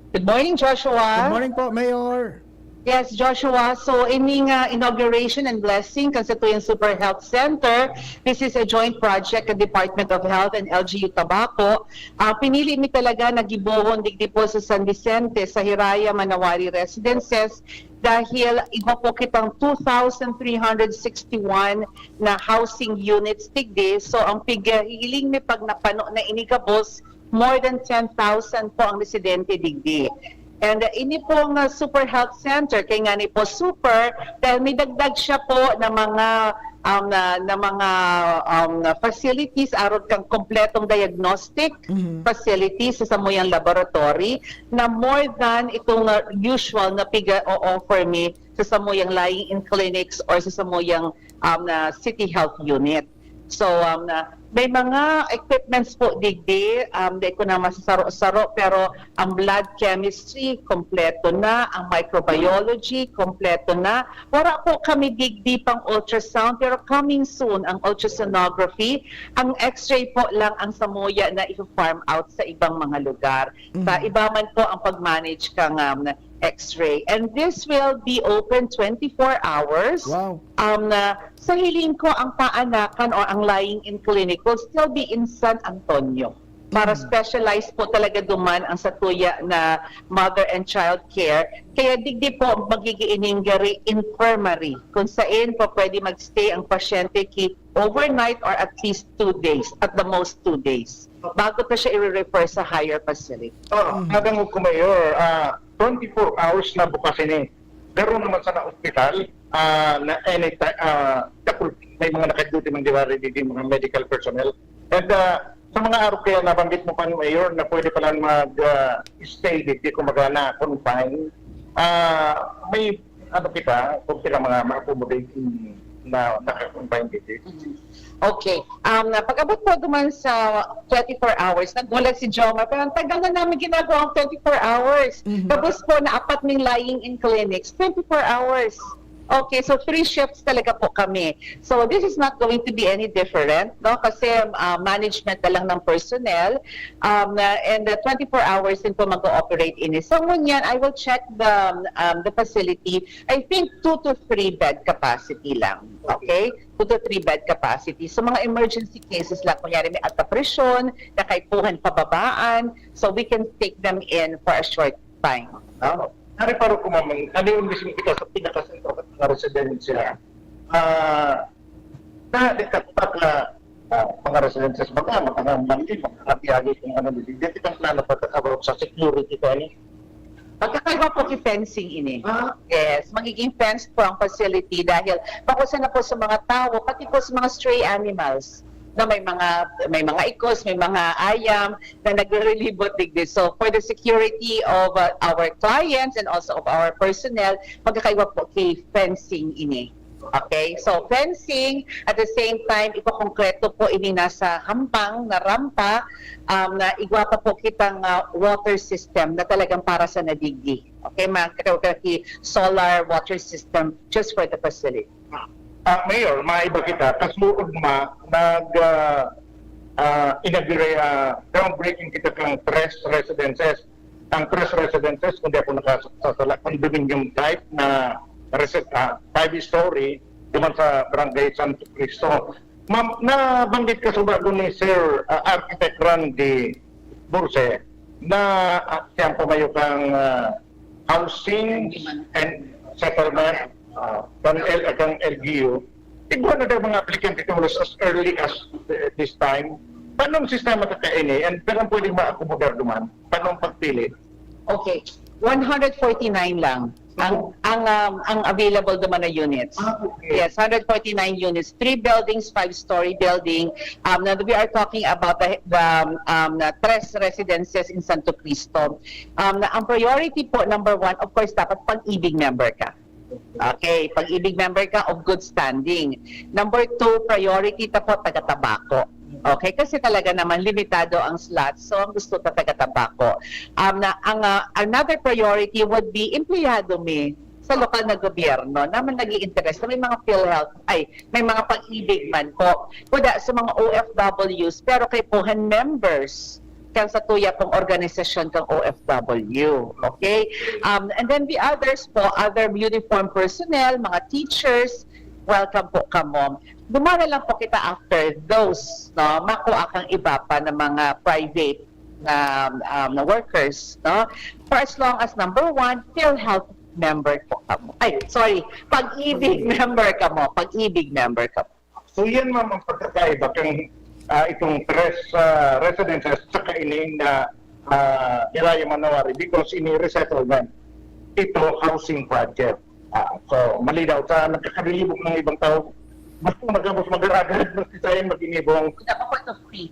Good morning, Joshua. Good morning po, Mayor. Yes, Joshua. So, ining ah, inauguration and blessing kan satuyang Super Health Center, this is a joint project ng Department of Health and L G U Tabaco. Ah, pinili mi talaga na gibohon digdi po sa San Vicente, sa Hiraya, Manawari Residences, dahil iba po kitang two thousand three hundred sixty-one na housing units digdi. So, ang pighihiling mi pag napano na ini gabos, more than ten thousand po ang residente digdi. And uh, ini pong uh, Super Health Center, kay ngani po super, dahil may dagdag siya po na mga um, na, na mga um, na facilities, arog kang kompletong diagnostic Mhm. facilities sa samuyang laboratory na more than itong uh, usual na piga-o-offer mi sa samuyang lying-in clinics or sa samuyang um, na city health unit. So, um, na, may mga equipments po digdi, um, di ko na masasaro-saro, pero ang blood chemistry, kompleto na, ang microbiology, kompleto na. Wala po kami digdi pang ultrasound, pero coming soon ang ultrasonography. Ang x-ray po lang ang samuya na i-farm out sa ibang mga lugar. Sa Mhm. iba man po ang pag-manage kang um, x-ray. And this will be open twenty-four hours. Wow. Um, na sa hiling ko, ang paanakan o ang lying-in clinic will still be in San Antonio. Para Mm. specialized po talaga duman ang satuya na mother and child care. Kaya digdi po magiging ining gari infirmary, kung sain po pwede magstay ang pasyente ki overnight or at least two days, at the most two days, bago pa siya i-refer sa higher facility. Oh, Mm. Nadangog ko, Mayor, ah, twenty-four hours na bukas ini. Pero naman sa na-hospital, ah, na anytime, ah, tapos may mga naka-duty man diwari dito, mga medical personnel. And ah, sa mga araw kaya nabanggit mo pa, Mayor, na pwede pala mag-stay dito, kumbaga na-confine, ah, may ano kita, kung sila mga ma-accommodate in- na naka-confine dito. Okay. Um, na pag-abot po duman sa twenty-four hours, nagulat si Jomar, pero ang tagal na namin ginagawa ang twenty-four hours. Mhm. Tapos po, na apat ming lying-in clinics, twenty-four hours. Okay, so three shifts talaga po kami. So this is not going to be any different, no? Kasi ah, management na lang ng personnel, um, na- and uh, twenty-four hours din po mag-ooperate ini. So ngunyan, I will check the um, the facility. I think two to three bed capacity lang. Okay? Two to three bed capacity. So mga emergency cases lang, kunyari may alta presyon, nakaipuhan pababaan, so we can take them in for a short time. No? Nareparo ko, ma'am, ano yung mismo kita sa pinakasentro ng mga residensya? Ah, na, di ka pa na ah, mga residences ba ka, mga mali, mga kabiyagi kung ano, di di kitang plano pagkakaroon sa security ko, ano? Pagkakaiba po ki fencing ini. Ah, Yes, magiging fenced po ang facility dahil pakusa na po sa mga tao, pati po sa mga stray animals na may mga may mga ikos, may mga ayam na nagre-relibot digdi. So for the security of uh, our clients and also of our personnel, magkakaiba po ki fencing ini. Okay, so fencing, at the same time, ipakongkreto po ini nasa hampang na rampa, um, na igwa pa po kitang uh, water system na talagang para sa nadigdi. Okay, mga solar water system just for the facility. Ah, Mayor, maiba kita. Kasuod ma, nag ah, ah, inaugural, ah, groundbreaking kita kang tres residences. Ang tres residences, kung di ako nakasasala, condominium type na resi- ah, five-story, duman sa Barangay Santo Cristo. Ma'am, nabanggit ka sa bago ni Sir ah, Architect Randy Burse na ah, siyang pumayo kang ah, housing and settlement, uh, kang, L, kang L G U, igwa na daw mga aplikante tolos as early as uh, this time. Paano ang sistema ta ini? And pero pwedeng ma-accommodar duman? Paano ang pagpili? Okay, one hundred forty-nine lang ang ang um, ang available naman na units. Ah, okay. Yes, one hundred forty-nine units, three buildings, five-story building. Um, na we are talking about the, the um, um, na tres residences in Santo Cristo. Um, na ang priority po, number one, of course, dapat pag-ibig member ka. Okay, pag-ibig member ka of good standing. Number two, priority ta po, taga-Tabaco. Okay, kasi talaga naman limitado ang slots, so ang gusto ta taga-Tabaco. Um, na, ang, ah, another priority would be empleyado mi sa lokal na gobyerno naman nag-i-interest na may mga PhilHealth, ay, may mga pag-ibig man po. Kuda sa mga O F Ws, pero kaipuhan members kan sa tuya pong organisasyon kang O F W. Okay? Um, and then the others po, other uniform personnel, mga teachers, welcome po kamo. Dumara lang po kita after those, no? Makuha kang iba pa na mga private na, um, na workers, no? For as long as number one, PhilHealth member po kamo. Ay, sorry, pag-ibig member kamo, pag-ibig member kamo. So yan, ma'am, ang pagkakaiba kang ah, itong tres ah, residences sa kaining na ah, Hiraya Manawari because ini resettlement, ito housing project. Ah, so, malinaw sa nagkakalilibog ng ibang tao, gusto magabos mag-aragad, mag-design, mag-inibong. Dapat po ito free.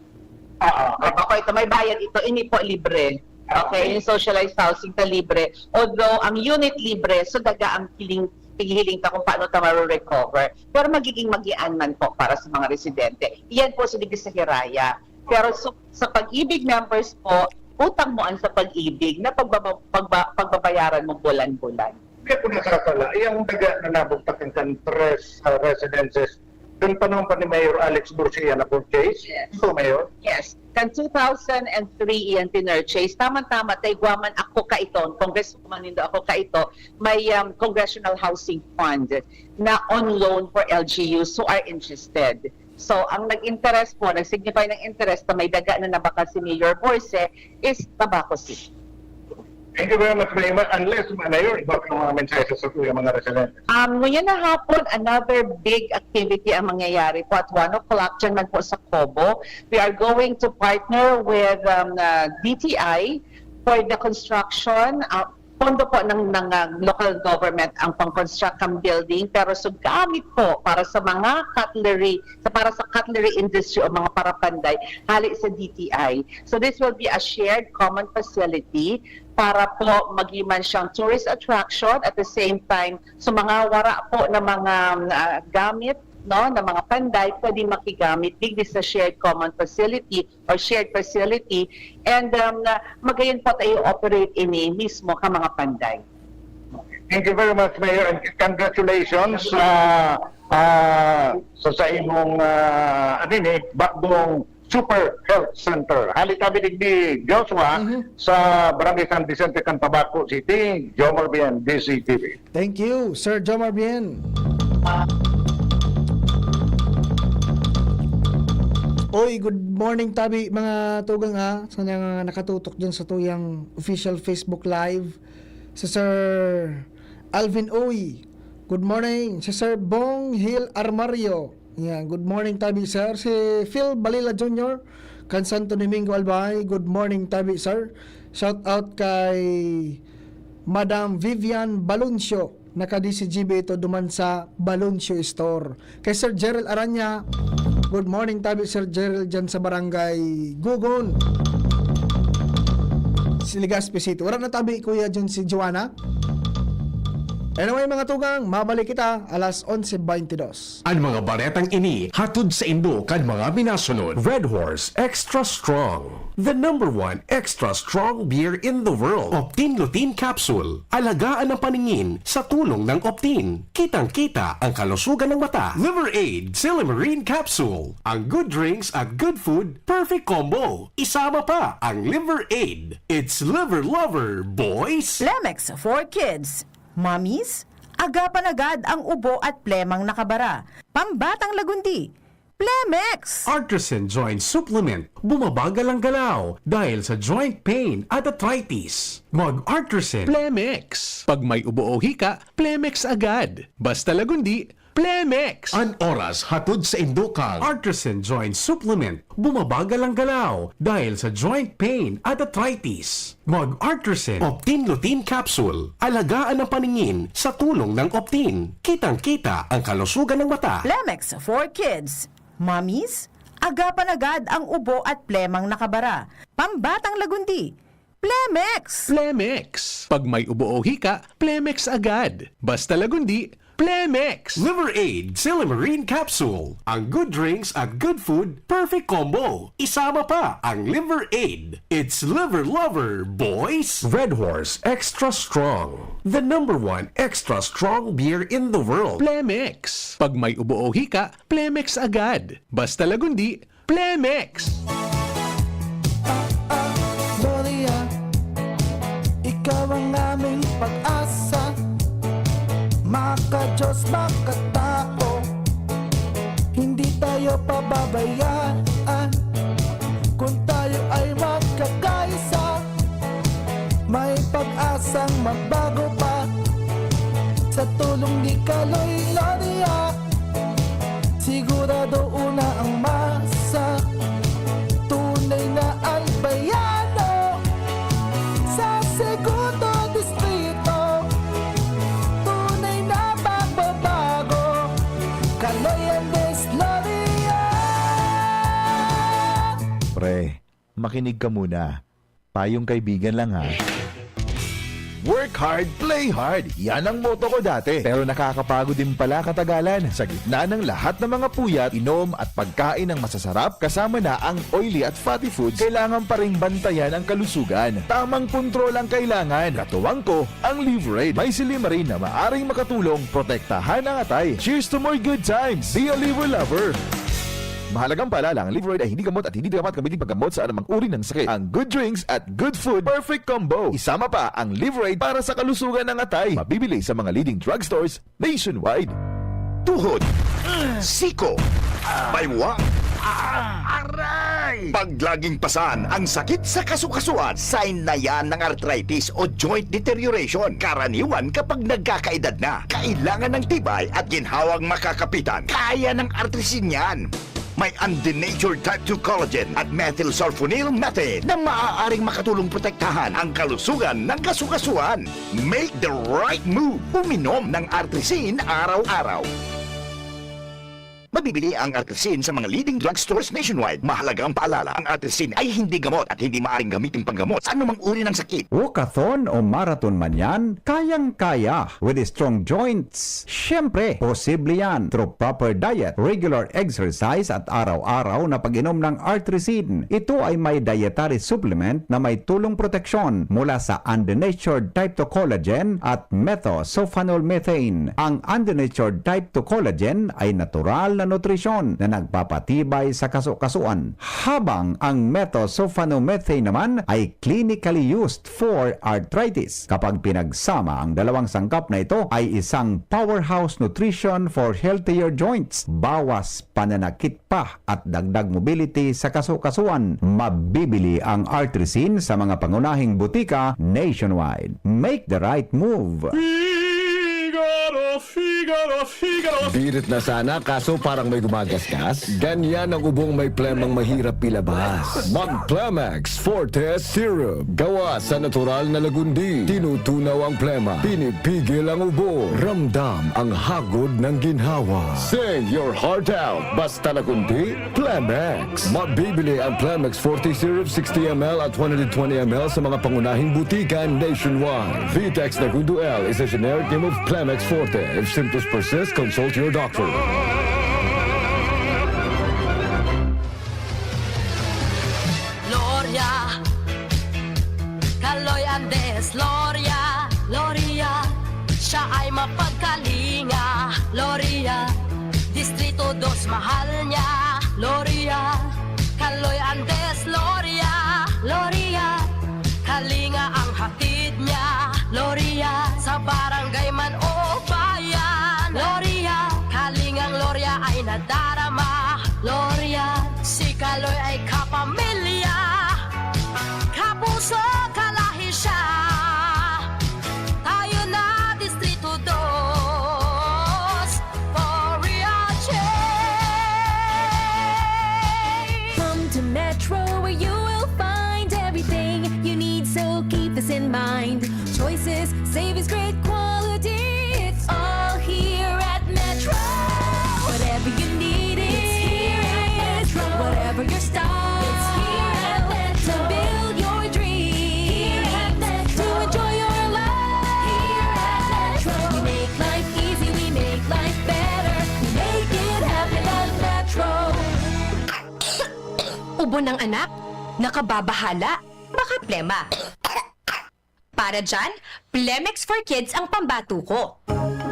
Ah, ah, Dapat po ito, may bayad ito, ini po libre. Ah, Okay, yung socialized housing na libre. Although, ang unit libre, so daga ang hiling, hihiling ta kung paano ta maro-recover. Pero magiging magian man po para sa mga residente. Iyan po si Digis sa Hiraya. Pero so, sa Pag-ibig members po, utang mo ang sa Pag-ibig na pagbaba, pagba, pagbabayaran mo bulan-bulan. Hindi ako nasasala. Yung daga na nabugtakan kan tres ah, residences, yung panahon pa ni Mayor Alex Burcia na purchase. Yes. Ito, Mayor? Yes. Kan two thousand three iyan pinurchase. Tama-tama, taigwaman ako kaito, congresswoman nindo ako kaito, may um, Congressional Housing Fund na on loan for L G Us who are interested. So, ang nag-interest po, nag-signify ng interest na may daga na nabakal si Mayor Borse is Tabaco City. Thank you very much, Mayor. Unless, Mayor, iba pa mga mensahe sa tuya mga residente. Um, ngayon na hapon, another big activity ang mangyayari po at one o'clock dyan man po sa Cobo. We are going to partner with um, uh, D T I for the construction. Uh, pondo po ng, ng uh, local government ang pang-construct ng building, pero so gamit po para sa mga cutlery, sa para sa cutlery industry o mga parapanday, hali sa D T I. So this will be a shared common facility para po maging man siyang tourist attraction, at the same time, sa mga wara po na mga ah, gamit, no, na mga panday, pwede makigamit digdi sa shared common facility or shared facility, and um, na magayon po tayo operate ini mismo ka mga panday. Thank you very much, Mayor, and congratulations sa ah, sa sa imong ah, ano ni, bagong Super Health Center. Hali tabi digdi, Joshua, Mhm. sa Barangay San Vicente, Cantabaco City. Jomar Bien, D C T V. Thank you, Sir Jomar Bien. Oy, good morning tabi mga tugang ha, sa nga nakatutok dyan sa tuyang official Facebook Live. Si Sir Alvin Uy, good morning. Si Sir Bong Hill Armario, yan, good morning tabi sir. Si Phil Balila Junior, kan Santo Domingo, Albay, good morning tabi sir. Shout out kay Madam Vivian Baluncio, naka D C G B ito duman sa Baluncio Store. Kay Sir Gerald Aranya, good morning tabi Sir Gerald dyan sa Barangay Gugon, Legazpi City. Wala na tabi Kuya Jun si Joanna. Anyway mga tugang, mabalik kita alas onse beintidos. An mga baretang ini hatod saindo kan mga minasunod. Red Horse Extra Strong, the number one extra strong beer in the world. Optin Lutein Capsule, alagaan ang paningin sa tulong ng Optin. Kitang-kita ang kalusugan ng mata. Liver Aid Silymarin Capsule, ang good drinks at good food, perfect combo. Isama pa ang Liver Aid. It's Liver Lover, boys! Plemex for kids. Mommies, agapan agad ang ubo at plemang nakabara. Pambatang lagundi. Plemex! Artisan Joint Supplement, bumabagal ang galaw dahil sa joint pain at arthritis. Mag-Artisan. Plemex. Pag may ubo o hika, Plemex agad. Basta lagundi, Plemex. An oras hatod saindo kan Artisan Joint Supplement, bumabagal ang galaw dahil sa joint pain at arthritis. Mag-Artisan. Optin Lutein Capsule, alagaan ang paningin sa tulong ng Optin. Kitang-kita ang kalusugan ng mata. Plemex for kids. Mommies, agapan agad ang ubo at plemang nakabara. Pambatang lagundi. Plemex! Plemex. Pag may ubo o hika, Plemex agad. Basta lagundi, Plemex. Liver Aid Silymarin Capsule, ang good drinks at good food, perfect combo. Isama pa ang Liver Aid. It's Liver Lover, boys! Red Horse Extra Strong, the number one extra strong beer in the world. Plemex. Pag may ubo o hika, Plemex agad. Basta lagundi, Plemex. Gloria, ikaw ang aming pag-asa. Maka-Diyos, makatao, hindi tayo pababayaan. Kung tayo ay magkakaisa, may pag-asang magbago pa. Sa tulong ni Kaloy Gloria, sigurado una ang masa. Tunay na Albayano, Pre, makinig ka muna. Payong kaibigan lang, ha. Work hard, play hard. Yan ang motto ko dati. Pero nakakapagod din pala katagalan. Sa gitna ng lahat ng mga puyat, inom at pagkain ng masasarap, kasama na ang oily at fatty foods, kailangan pa ring bantayan ang kalusugan. Tamang kontrol ang kailangan. Katuwang ko, ang Livraid. May silymarin na maaring makatulong protektahan ang atay. Cheers to more good times! Be a liver lover! Mahalagang paalala, ang Livraid ay hindi gamot at hindi dapat gamitin paggamot sa anumang uri ng sakit. Ang good drinks at good food, perfect combo. Isama pa ang Livraid para sa kalusugan ng atay. Mabibili sa mga leading drugstores nationwide. Tuhod, siko, baywa, aray! Pag laging pasan ang sakit sa kasukasuan, sign na yan ng arthritis o joint deterioration. Karaniwan kapag nagkakaedad na, kailangan ng tibay at ginhawang makakapitan. Kaya ng artrisin yan. May undenatured type two collagen at methylsulfonyl methane na maaaring makatulong protektahan ang kalusugan ng kasukasuan. Make the right move. Uminom ng Artrisin araw-araw. Mabibili ang Artrisin sa mga leading drugstores nationwide. Mahalagang paalala, ang Artrisin ay hindi gamot at hindi maaring gamitin panggamot sa anumang uri ng sakit. Walkathon o marathon man yan, kayang-kaya with strong joints. Siyempre, posible yan through proper diet, regular exercise at araw-araw na pag-inom ng Artrisin. Ito ay may dietary supplement na may tulong proteksyon mula sa undenatured type two collagen at methylsulfonyl methane. Ang undenatured type two collagen ay natural na nutrisyon na nagpapatibay sa kasukasuan, habang ang methylsulfonyl methane naman ay clinically used for arthritis. Kapag pinagsama ang dalawang sangkap na ito, ay isang powerhouse nutrition for healthier joints, bawas pananakit pa at dagdag mobility sa kasukasuan. Mabibili ang Artrisin sa mga pangunahing butika nationwide. Make the right move! Figaro, Figaro, Figaro. Birit na sana, kaso parang may gumagasgas. Ganyan ang ubong may plemang mahirap ilabas. Mag Plemex Forte Syrup. Gawa sa natural na lagundi. Tinutunaw ang plema. Pinipigil ang ubo. Ramdam ang hagod ng ginhawa. Sing your heart out. Basta lagundi, Plemex. Mabibili ang Plemex Forte Syrup sixty M L at one hundred twenty M L sa mga pangunahing butika nationwide. Vitex Nagundo L is a generic name of Plemex Forte. If symptoms persist, consult your doctor. Gloria, Kaloy Andes, Gloria, Gloria, siya ay mapagkalinga, Gloria, Distrito dos mahal niya, Gloria, Kaloy Andes, Gloria, Gloria, kalinga ang hatid niya, Gloria, sa barangay man o bayan, Gloria, kalingang Gloria ay nadarama, Gloria, si Kaloy ay kapamilya, kapuso, kalahi siya. Tayo na, Distrito dos, for real change. Come to Metro, where you will find everything you need, so keep this in mind. Choices, savings, great quality, it's all here at Metro. Whatever you need, it's here at Metro. Whatever your style, it's here at Metro. To build your dreams, here at Metro. To enjoy your life, here at Metro. We make life easy, we make life better. We make it happen at Metro. Ubo ng anak? Nakababahala? Baka plema. Para dyan, Plemex for Kids ang pambato ko.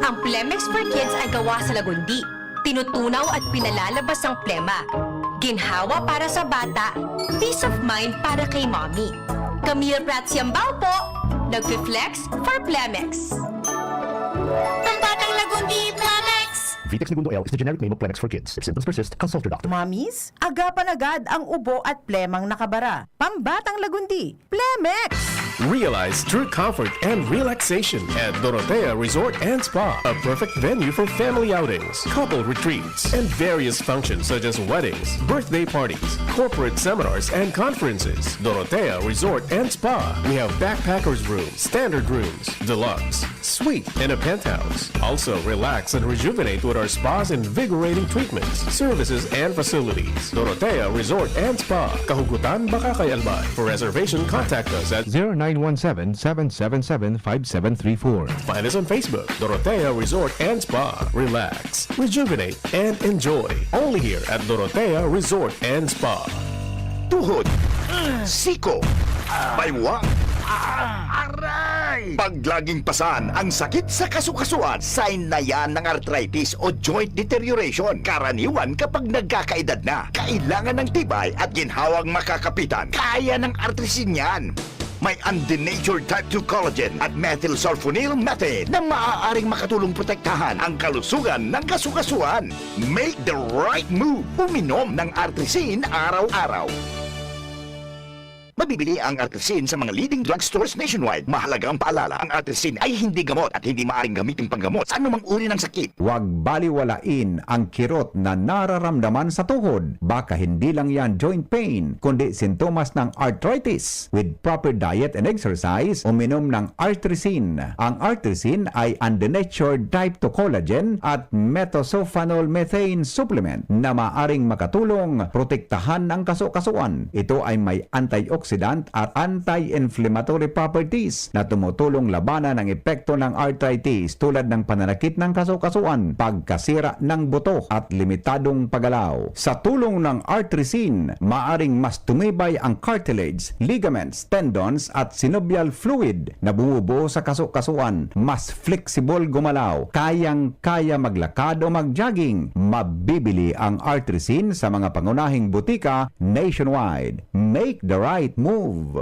Ang Plemex for Kids ay gawa sa lagundi. Tinutunaw at pinalalabas ang plema. Ginhawa para sa bata, peace of mind para kay mommy. Camille Prats Yambao po, nagfi-flex for Plemex. Pambatang lagundi, Plemex! Vitex Negundo L is the generic name of Plemex for Kids. If symptoms persist, consult your doctor. Mommies, agapan agad ang ubo at plemang nakabara. Pambatang lagundi, Plemex! Realize true comfort and relaxation at Dorotea Resort and Spa, a perfect venue for family outings, couple retreats, and various functions such as weddings, birthday parties, corporate seminars, and conferences. Dorotea Resort and Spa. We have backpackers room, standard rooms, deluxe, Suite in a penthouse. Also, relax and rejuvenate with our spa's invigorating treatments, services, and facilities. Dorotea Resort and Spa, Kahugutan, Bacacay, Albay. For reservation, contact us at zero nine one seven, seven seven seven, five seven three four. Find us on Facebook, Dorotea Resort and Spa. Relax, rejuvenate, and enjoy. Only here at Dorotea Resort and Spa. Tuhod, siko, baywang, aray! Pag laging pasan ang sakit sa kasukasuan, sign na yan ng arthritis o joint deterioration. Karaniwan kapag nagkakaedad na, kailangan ng tibay at ginhawang makakapitan. Kaya ng Artrisin yan. May undenatured type two collagen at methylsulfonyl methane na maaaring makatulong protektahan ang kalusugan ng kasukasuan. Make the right move. Uminom ng Artrisin araw-araw. Mabibili ang Artrisin sa mga leading drugstores nationwide. Mahalagang paalala, ang Artrisin ay hindi gamot at hindi maaaring gamitin panggamot sa anumang uri ng sakit. Huwag baliwalain ang kirot na nararamdaman sa tuhod. Baka hindi lang yan joint pain, kundi sintomas ng arthritis. With proper diet and exercise, uminom ng Artrisin. Ang Artrisin ay undenatured type two collagen at methylsulfonyl methane supplement na maaring makatulong protektahan ang kasukasuan. Ito ay may antioxidant at anti-inflammatory properties na tumutulong labanan ang epekto ng arthritis, tulad ng pananakit ng kasukasuan, pagkasira ng buto at limitadong paggalaw. Sa tulong ng Artrisin, maaring mas tumibay ang cartilage, ligaments, tendons at synovial fluid na bumubuo sa kasukasuan. Mas flexible gumalaw, kayang-kaya maglakad o mag-jogging. Mabibili ang Artrisin sa mga pangunahing butika nationwide. Make the right move!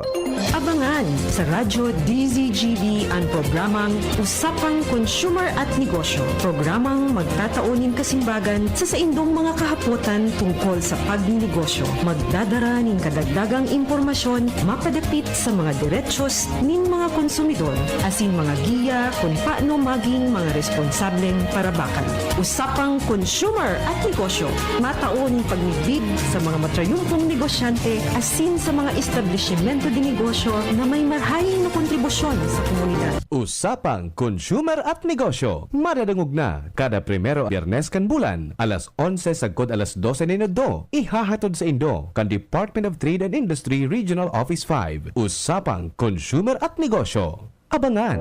Abangan sa Radyo D Z G B an programang Usapang Consumer at Negosyo, programang magtatao nin kasimbagan sa saindong mga kahapotan tungkol sa pagninegosyo. Magdadara nin kadagdagang impormasyon mapadapit sa mga derechos nin mga konsumidor asin mga giya kun paano magin mga responsableng parabakan. Usapang Consumer at Negosyo, matao nin pagmidbid sa mga matrayumpong negosyante asin sa mga establisimento de negosyo na may marahay na kontribusyon sa komunidad. Usapang Consumer at Negosyo, madadangog na kada primero Biyernes kan bulan, alas onse sagkod alas dose nin udto. Ihahatod saindo kan Department of Trade and Industry Regional Office five. Usapang Consumer at Negosyo. Abangan!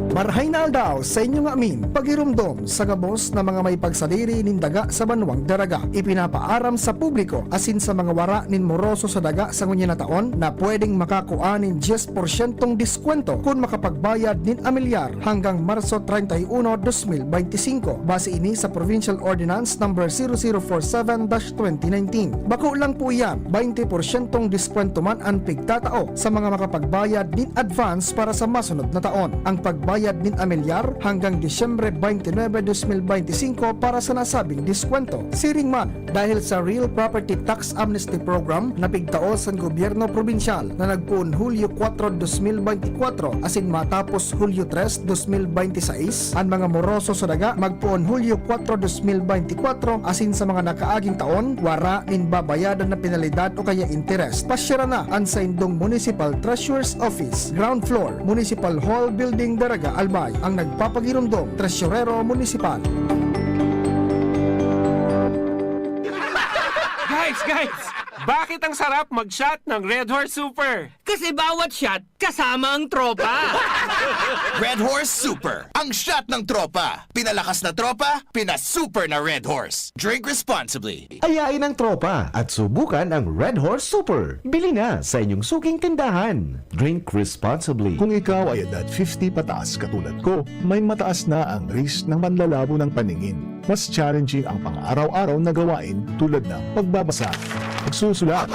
Marahay na aldaw sa inyo ngamin. Pagiromdom sa gabos na mga may pagsadiri nin daga sa banwang Daraga. Ipinapaaram sa publiko asin sa mga wara nin moroso sa daga sa ngunyan na taon na pwedeng makakua nin dyes porsyentong diskwento kun makapagbayad nin amilyar hanggang Marso treinta y uno, dos mil beintisinko, base ini sa Provincial Ordinance Number zero zero four seven dash twenty nineteen. Bako lang po iyan, baynte porsyentong diskwento man an pigtatao sa mga makapagbayad nin advance para sa masunod na taon. Ang pagbayad nin amilyar hanggang Disyembre twenty-nine, dos mil beintisinko para sa nasabing diskwento. Siring man, dahil sa Real Property Tax Amnesty Program na pigtao sa gobyerno probinsyal na nagpoon Hulyo kuwatro, dos mil beintikwatro asin matapos Hulyo tres, dos mil beintisais, an mga moroso sa daga magpoon Hulyo kuwatro, dos mil beintikwatro asin sa mga nakaaging taon, wara nin babayadan na penalidad o kaya interes. Pasyara na an saindong Municipal Treasurer's Office, ground floor, Municipal Hall Building, Daraga, Albay. Ang nagpapagiromdom, Tresurero Municipal. Guys, guys! Bakit ang sarap mag-shot ng Red Horse Super? Kasi bawat shot, kasama ang tropa. Red Horse Super, ang shot ng tropa. Pinalakas na tropa, pinasuper na Red Horse. Drink responsibly. Ayain ang tropa at subukan ang Red Horse Super. Bili na sa inyong suking tindahan. Drink responsibly. Kung ikaw ay edad fifty pataas katulad ko, may mataas na ang risk ng panlalabo ng paningin. Mas challenging ang pang-araw-araw na gawain tulad ng pagbabasa, pagsusulat,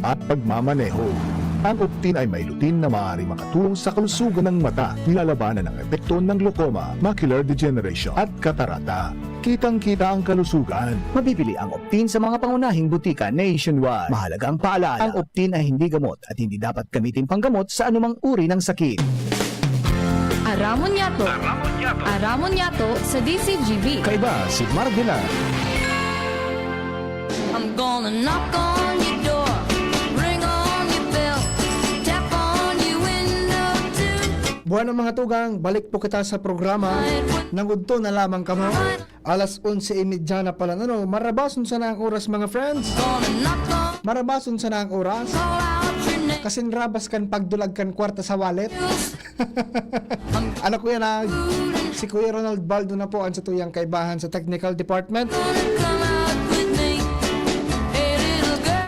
at pagmamaneho. Ang Optin ay may lutein na maaaring makatulong sa kalusugan ng mata, nilalabanan ang epekto ng glaucoma, macular degeneration, at katarata. Kitang-kita ang kalusugan. Mabibili ang Optin sa mga pangunahing butika nationwide. Mahalagang paalala, ang Optin ay hindi gamot at hindi dapat gamitin panggamot sa anumang uri ng sakit. Aramon Yato. Aramon Yato. Aramon Yato sa D C G B. Kaiba si Marvela. I'm gonna knock on your door, ring on your bell, tap on your window too. Bueno, mga tugang, balik po kita sa programa. Nangudto na lamang kamo. Alas onse y media na pala. Ano, marabason sana ang oras, mga friends. Marabason sana ang oras. Kasin rabas kan pagdulag kan kwarta sa wallet. Ano, Kuya Nag? Si Kuya Ronald Baldo na po ang satuyang kaibahan sa technical department.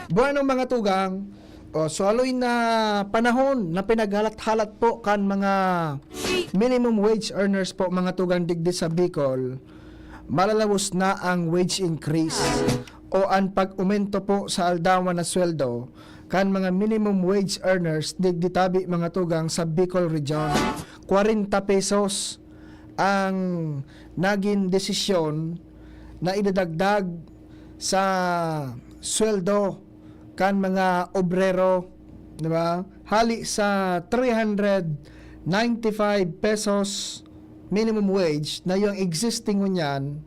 Bueno, mga tugang, o, so haloy na panahon na pinaghalat-halat po kan mga minimum wage earners po, mga tugang, digdi sa Bicol, malalabos na ang wage increase o an pag-umento po sa aldawan na sweldo kan mga minimum wage earners digdi tabi, mga tugang, sa Bicol Region. Kwarenta pesos ang nagin desisyon na idadagdag sa sweldo kan mga obrero, di ba? Hali sa three hundred ninety-five pesos minimum wage na yung existing ngunyan,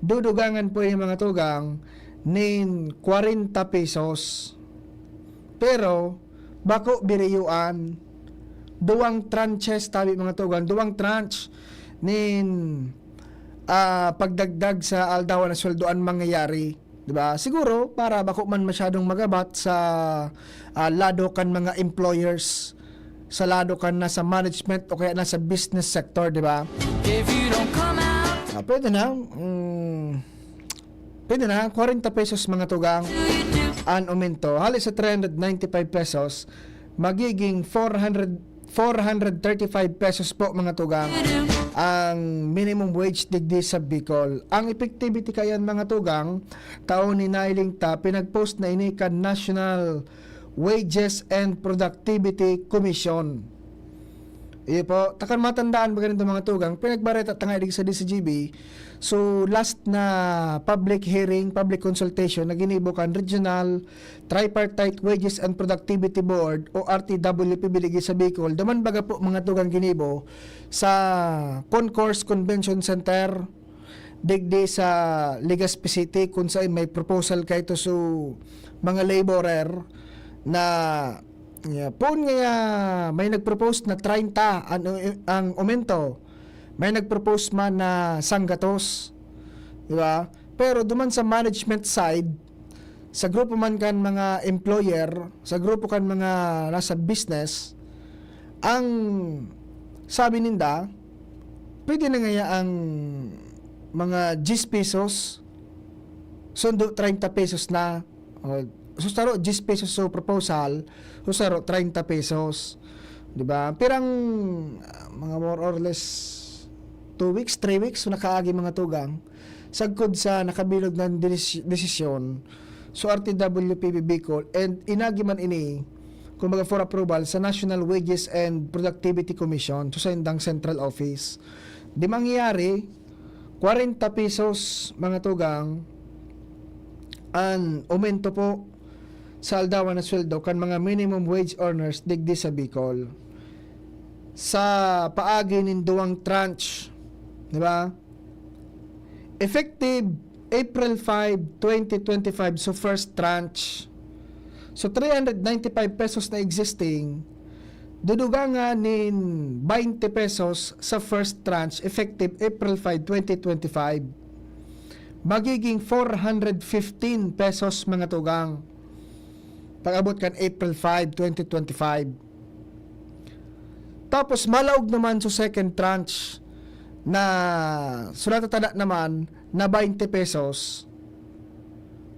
dudugangan po yung mga tugang nin kwarenta pesos. Pero, bako biriyuan, duwang tranches tabi, mga tugang, duwang tranche nin, ah, pagdagdag sa aldawan na sweldo an mangyayari, di ba? Siguro, para bako man masyadong magabat sa, ah, lado kan mga employers, sa lado kan nasa management o kaya nasa business sector, di ba? If you don't come out, Ah, pwede na, mm, pwede na, kwarenta pesos, mga tugang, an aumento. Hali sa three hundred ninety-five pesos, magiging four hundred, four hundred thirty-five pesos po, mga tugang, ang minimum wage digdi sa Bicol. Ang effectivity kayan, mga tugang, taon ni nailing ta, pinag-post na ini kan National Wages and Productivity Commission. Iyo po, ta kan matandaan baga nindo, mga tugang, pinagbareta ta nga digdi sa D C G B. So, last na public hearing, public consultation na ginibo kan Regional Tripartite Wages and Productivity Board o R T W P B digdi sa Bicol. Duman baga po, mga tugang, ginibo sa Concourse Convention Center digdi sa Legazpi City, kun saan may proposal kaito sa mga laborer na, yeah, poon ngaya may nag-propose na treinta ang, ang aumento, may nag-propose man na sanggatos, di ba? Pero duman sa management side, sa grupo man kan mga employer, sa grupo kan mga nasa business, ang sabi ninda, pwede na ngaya ang mga diyes pesos, sundo treinta pesos na. O, so saro, diyes pesos so proposal, so saro, treinta pesos. Di ba? Pirang, ah, mga more or less two weeks, three weeks, so nakaagi, mga tugang. Sagkod sa nakabilog na desis-, desisyon, so R T W P B Bicol, and inagi man ini, kumbaga, for approval sa National Wages and Productivity Commission, so sa indang central office. Di mangyayari, kwarenta pesos, mga tugang, an aumento po sa aldawan na sweldo kan mga minimum wage earners digdi sa Bicol. Sa paagi nin duwang tranche, di ba? Effective April five, twenty twenty-five, so first tranche. So, three hundred ninety-five pesos na existing, dudugangan nin twenty pesos sa first tranche, effective April five, twenty twenty-five. Magiging four hundred fifteen pesos, mga tugang, pag-abot kan April five, twenty twenty-five. Tapos, malaog naman sa second tranche na, so, natatada naman na twenty pesos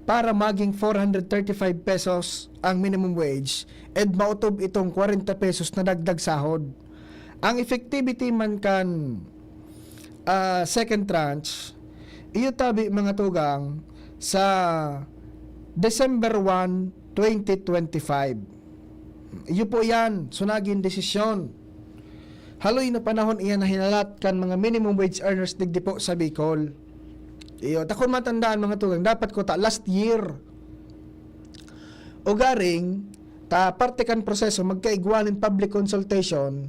para maging four hundred thirty-five pesos ang minimum wage, and maotob itong kwarenta pesos na dagdag sahod. Ang effectivity man kan, ah, second tranche, iyo tabi, mga tugang, sa December one, twenty twenty-five. Iyo po yan. So, nagin desisyon. Haloy na panahon iyan na hinalat kan mga minimum wage earners digdi po sa Bicol. Iyo, ta kun matandaan, mga tugang, dapat ko ta last year. Ugaring, ta parte kan proseso, magkaigwa nin public consultation.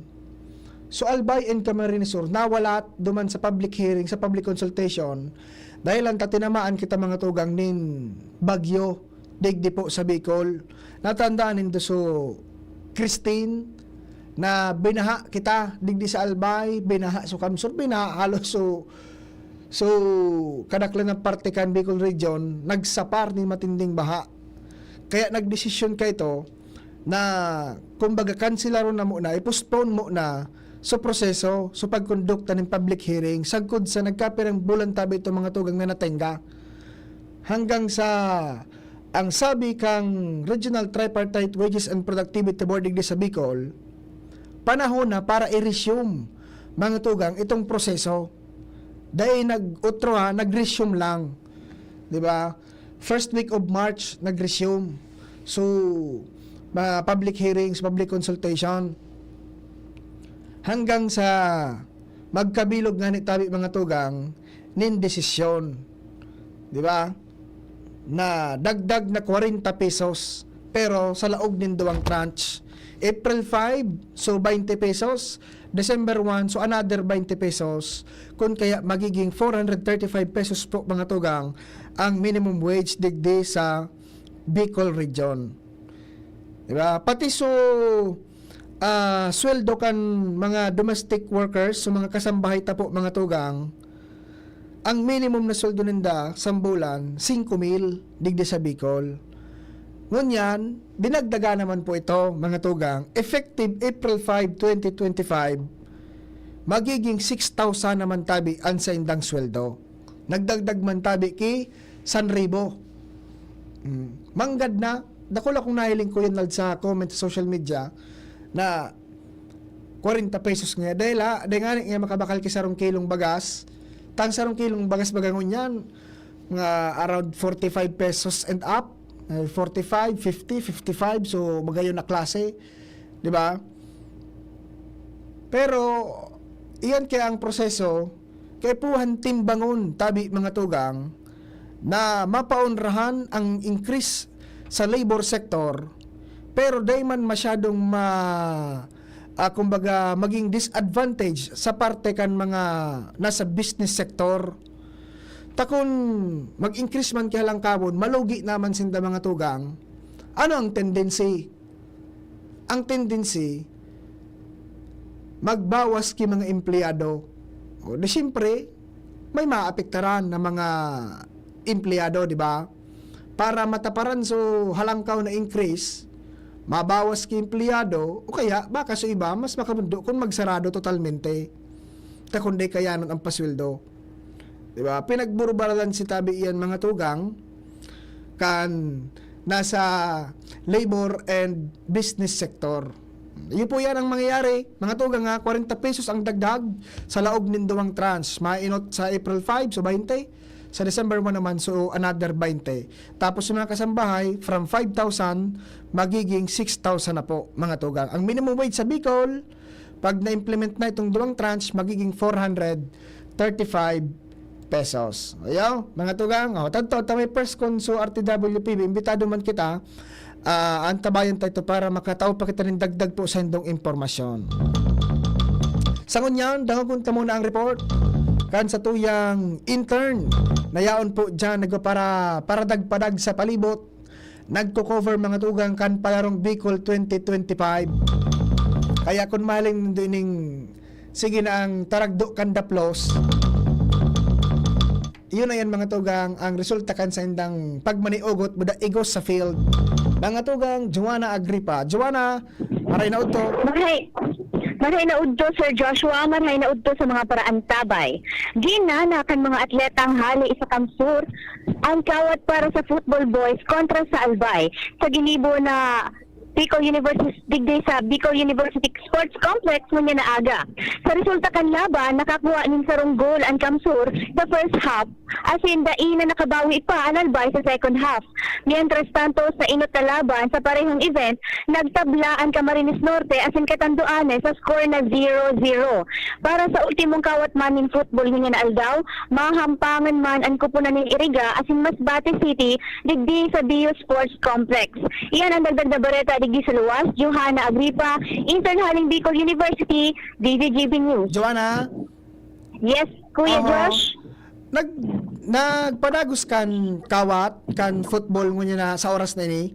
So, Albay and Camarines Sur, nawalat duman sa public hearing, sa public consultation, dahil lang ta tinamaan kita, mga tugang, nin bagyo digdi po sa Bicol. Natandaan nindo so Christine, na binaha kita digdi sa Albay, binaha so CamSur, binaha halos so, so kadaklan ng parte kan Bicol Region, nagsapar nin matinding baha. Kaya nagdesisyon kaito na, kumbaga, kanselaron na muna, i-postpone muna so proseso, so pagkondukta nin public hearing, sagkod sa nagkapirang bulan tabi itong mga tugang na natenga. Hanggang sa, ang sabi kang Regional Tripartite Wages and Productivity Board digdi sa Bicol, panahon na para i-resume, mga tugang, itong proseso. Dahil nag-, otro ha, nag-resume lang. Di ba? First week of March, nag-resume. So, ma-, public hearings, public consultation. Hanggang sa magkabilog nga ni tabi, mga tugang, nin desisyon. Di ba? Na dagdag na kwarenta pesos, pero sa laog nin duwang tranche. April five, so twenty pesos. December one, so another twenty pesos. Kun kaya magiging four hundred thirty-five pesos po, mga tugang, ang minimum wage digdi sa Bicol Region. Di ba? Pati so, ah, sweldo kan mga domestic workers, so mga kasambahay ta po, mga tugang, ang minimum na sweldo ninda sa bulan, singko mil digdi sa Bicol. Ngunyan, dinagdagan naman po ito, mga tugang. Effective April five, twenty twenty-five, magiging six thousand naman tabi an saindang sweldo. Nagdagdag man tabi ki san ribo. Mm. Manggad na, dakula kong nahiling, Kuya Nald, sa comment sa social media na kwarenta pesos nga. Dahil, ha, dahil nga, nga makabakal ki sarong kilong bagas, tang sarong kilong bagas baga ngunyan, mga around forty-five pesos and up, eh, forty-five, fifty, fifty-five, so magayon na klase, di ba? Pero, iyan kaya ang proseso, kaipuhan timbangon, tabi, mga tugang, na mapaonrahan ang increase sa labor sector, pero dai man masyadong ma-, ah, kumbaga, maging disadvantage sa parte kan mga nasa business sector. Ta kun mag-increase man ki halangkawon, malugi naman sinda, mga tugang. Ano ang tendency? Ang tendency, magbawas ki mga empleyado. O, di siyempre, may maapektaran na mga empleyado, di ba? Para mataparan so halangkaw na increase, mabawas ki empleyado, o kaya baka so iba, mas makamondo kung magsarado totalmente. Ta kun dai kayanon ang pasweldo. Di ba? Pinagburubaradan si tabi iyan, mga tugang, kan nasa labor and business sector. Iyo po yan ang mangyayari. Mga tugang, ha, kwarenta pesos ang dagdag sa laog nin duwang tranche. Mainot sa April five, so twenty. Sa December one naman, so another twenty. Tapos sa mga kasambahay, from five thousand, magiging six thousand na po, mga tugang. Ang minimum wage sa Bicol, pag na-implement na itong duwang tranche, magiging four hundred thirty-five pesos. Ayaw, mga tugang, oh, tanto, ta may press con so R T W P B, imbitado man kita, ah, antabayan ta ito para makatao pa kita nin dagdag po sa indong impormasyon. Sa ngunyan, dangogon ta muna ang report kan sa tuyang intern na yaon po dyan nagpapara-, paradag-padag sa palibot, nagko-cover, mga tugang, kan palarong Bicol twenty twenty-five. Kaya kun mahiling nindo ining, sige na, ang taragdo kan daplos, iyon na yan, mga tugang, ang resulta kan saindang pagmaniugot buda igos sa field. Mga tugang, Joanna Agripa. Joanna, maray na udto. Maray, maray na udto, Sir Joshua. Maray na udto sa mga paraantabay. Ginana kan mga atletang hali sa CamSur ang kawat para sa football boys kontra sa Albay sa ginibo na Bicol University, digdi sa Bicol University Sports Complex ngunyan na aga. Sa resulta kan laban, nakakuha nin sarong goal an CamSur sa first half, asin dai na nakabawi pa an Albay sa second half. Mientras tanto, sa inot na laban sa parehong event, nagtabla an Camarines Norte asin Catanduanes sa score na zero zero. Para sa ultimong kawat man nin football ngunyan na aldaw, mahampangan man an koponan nin Iriga asin Masbate City digdi sa Bio Sports Complex. Iyan ang dagdag na bareta digdi sa luwas. Johanna Agripa, intern haling Bicol University, D Z G B News. Joanna? Yes, Kuya Oho. Josh. Nag-, nagpadagos kan kawat, kan football ngunyan na sa oras na ini?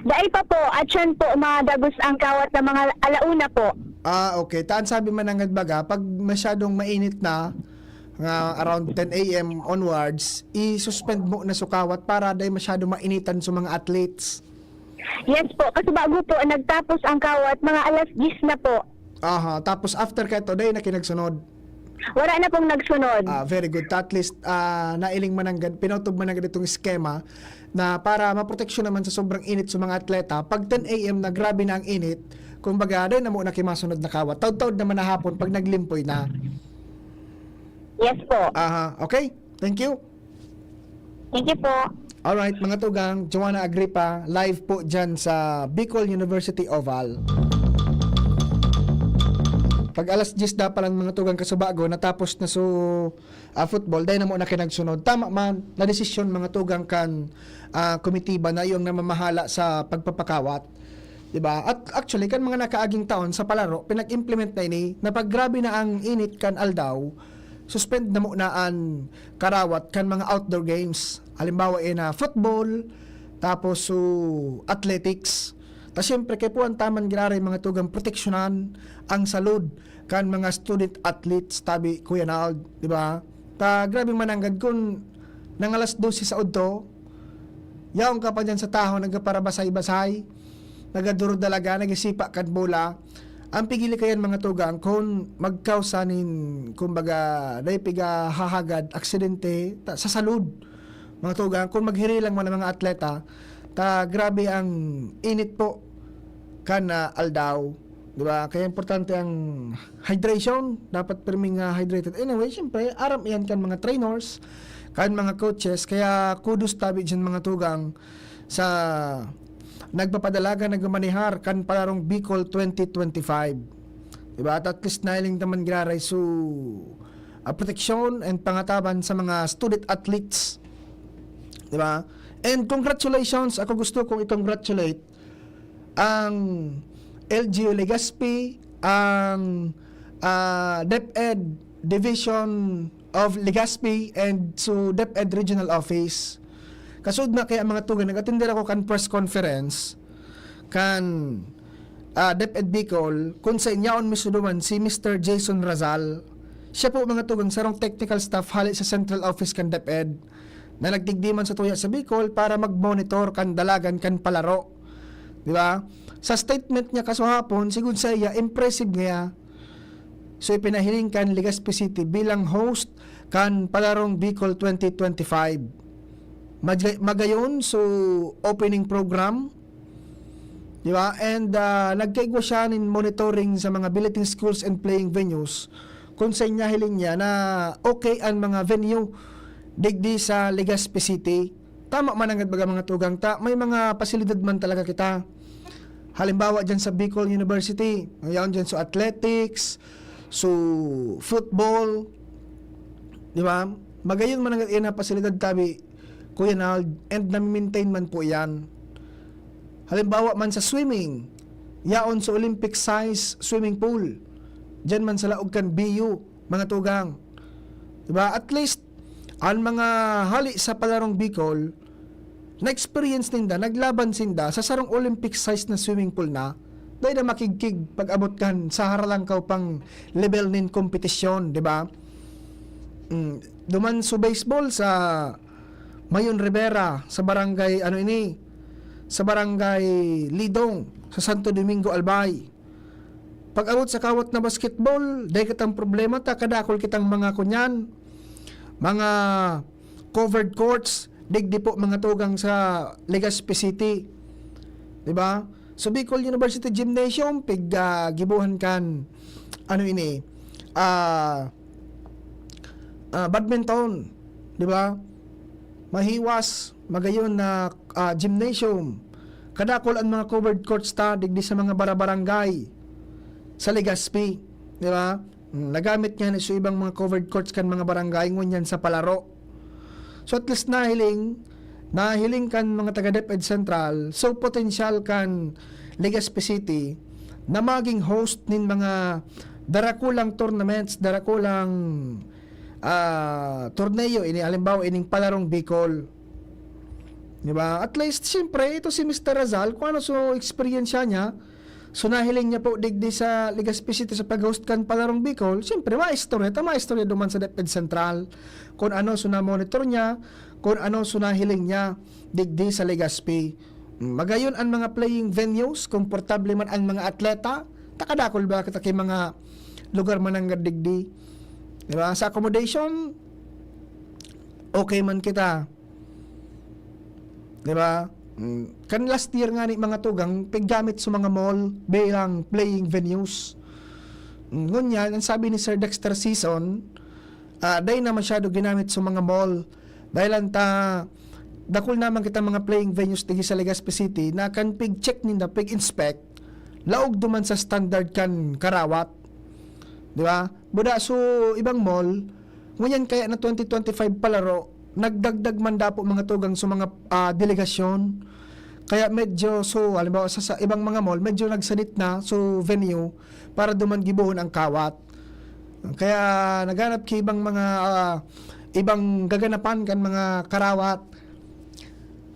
Dai pa po, atyan po, madagos ang kawat na mga alauna po. Ah, okay. Taan sabi man nanggad baga, pag masyadong mainit na, nga around ten a m onwards, i-suspend mo na so kawat para dai masyado mainitan sa mga athletes. Yes po, kasi bago po, nagtapos ang kawat, mga alas diyes na po. Aha, tapos after kato, dai na kinagsunod. Wala na pong nagsunod. Ah, very good. At least, ah, nailing mananggad, pinotob mananggad itong eskema na para maproteksyon naman sa sobrang init sa mga atleta. Pag ten a m na, grabe na ang init. Kumbaga, dai na mo na kimasunod na kawat. Taud-taud naman na hapon pag naglimpoy na. Yes po. Aha, okay? Thank you. Thank you po. Alright, mga tugang, Joanna Agripa, live po dyan sa Bicol University Oval. Pag alas diyes da pa lang, mga tugang, kasubago, natapos na so ah, football, dai na mo na kinagsunod. Tama man, na desisyon, mga tugang, kan ah, komitiba na iyong namamahala sa pagpapakawat. Diba? At actually, kan mga nakaaging taon sa palaro, pinag-implement na ini na pag grabe na ang init kan aldaw, suspend na muna an karawat kan mga outdoor games. Halimbawa, eh, na football, tapos so athletics. Ta siyempre, kay puwan taman giraray, mga tugang, proteksyonan ang salud kan mga student athletes, tabi, Kuya Nald, di ba? Ta grabe mananggad kun nangalas dose sa udto, yaon ka pa dyan sa tahaw, nagparabasay-basay, nagaduro dalaga, nagisipa kan bola. Ang pigili kayan, mga tugang, kun magkausa nin, kumbaga, dai pigahahagad, aksidente, ta, sa salud, mga tugang, kun maghirilang man ang mga atleta, ta grabe ang init po kan ah, aldaw, di ba? Kaya importante ang hydration, dapat pirming ah, hydrated. Anyway, syempre, aram iyan kan mga trainers, kan mga coaches, kaya kudos tabi dyan, mga tugang, sa nagpapadalaga, nagmamanehar kan palarong Bicol twenty twenty-five. Di ba? At at least nailing naman giraray so ah, proteksyon and pangataban sa mga student athletes. Di ba? And congratulations, ako gusto kong i-congratulate ang L G U Legazpi, ang ah, DepEd Division of Legazpi, and so DepEd Regional Office. Kasud na kaya, mga tugang, nag-attend ako kan press conference kan ah, DepEd Bicol, kun sa inyaon mismo duman si Mister Jason Razal. Siya po, mga tugang, sarong technical staff hali sa central office kan DepEd na nagdigdi man sa tuya sa Bicol para mag-monitor kan dalagan kan palaro. Di ba? Sa statement niya kasuhapon, sigud sa iya, impressive niya so ipinahiling kan Legazpi City bilang host kan Palarong Bicol twenty twenty-five. Mag- magayon so opening program, di ba? And ah, nagkaigwa siya nin monitoring sa mga billeting schools and playing venues, kung sa inyahiling niya na okay ang mga venue digdi sa Legazpi City. Tama man ang baga, mga tugang, ta may mga pasilidad man talaga kita. Halimbawa, dyan sa Bicol University, yaon dyan sa athletics, so football, di ba? Magayon man ang ina pasilidad tabi, Kuya Nald, and nami-maintain man po yan. Halimbawa man sa swimming, yaon sa Olympic size swimming pool. Diyan man sa laog kan B U, mga tugang. Di ba? At least, ang mga hali sa Palarong Bicol, na-experience ninda, naglaban sinda sa sarong Olympic size na swimming pool na, dai na makigkig pag-abot kan sa haralangkaw pang level nin kompetisyon, di ba? Mm, duman sa baseball sa Mayon Rivera, sa barangay, ano ini, sa barangay Lidong, sa Santo Domingo, Albay. Pag-abot sa kawat na basketball, dai kitang problema ta kadakol kitang mga kunyan, mga covered courts, digdi po, mga tugang, sa Legazpi City. Di ba? So, Bicol University Gymnasium, pig, ah, gibohan kan, ano ini, ah, ah, badminton, di ba? Mahiwas, magayon na ah, gymnasium. Kadakol an mga covered courts ta digdi sa mga barabarangay sa Legazpi, di ba? Mm, nagamit niya ni so ibang mga covered courts kan mga barangay ngunyan sa palaro. So, at least nahiling, nahiling kan mga taga DepEd Central, so potensyal kan Legazpi City na maging host nin mga darakulang tournaments, darakulang ah, torneo ini, halimbawa, ining Palarong Bicol. Di ba? At least, siyempre, ito si Mister Razal, kung ano so eksperyensya niya, so nahiling niya po digdi sa Legazpi City sa pag-host kan Palarong Bicol, siyempre, maistorya, ta maistorya duman sa DepEd Central, kung ano so na-monitor niya, kung ano so nahiling niya digdi sa Legazpi. Magayon ang mga playing venues, komportable man ang mga atleta, takadakol ba kita kay mga lugar mananggad digdi? Di ba? Sa accommodation, okay man kita. Di ba? Mm, kan last year nga ni mga tugang, piggamit sa mga mall bilang playing venues. Mm, ngunyan, ang sabi ni Sir Dexter Sison, ah, dai na masyado ginamit sa mga mall. Dahil lang ta, dakul naman kita mga playing venues digi sa Legazpi City na kan pig-check ninda, pig-inspect, laog duman sa standard kan karawat. Di ba? Buda, so, ibang mall, ngunyan kaya na twenty twenty-five palaro, nagdagdag man dapo mga tugang sa mga, ah, delegasyon. Kaya medyo, so, halimbawa sa, sa ibang mga mall, medyo nagsadit na, so, venue, para duman gibohon ang kawat. Kaya naghanap ki ibang mga, ah, ibang gaganapan kan mga karawat,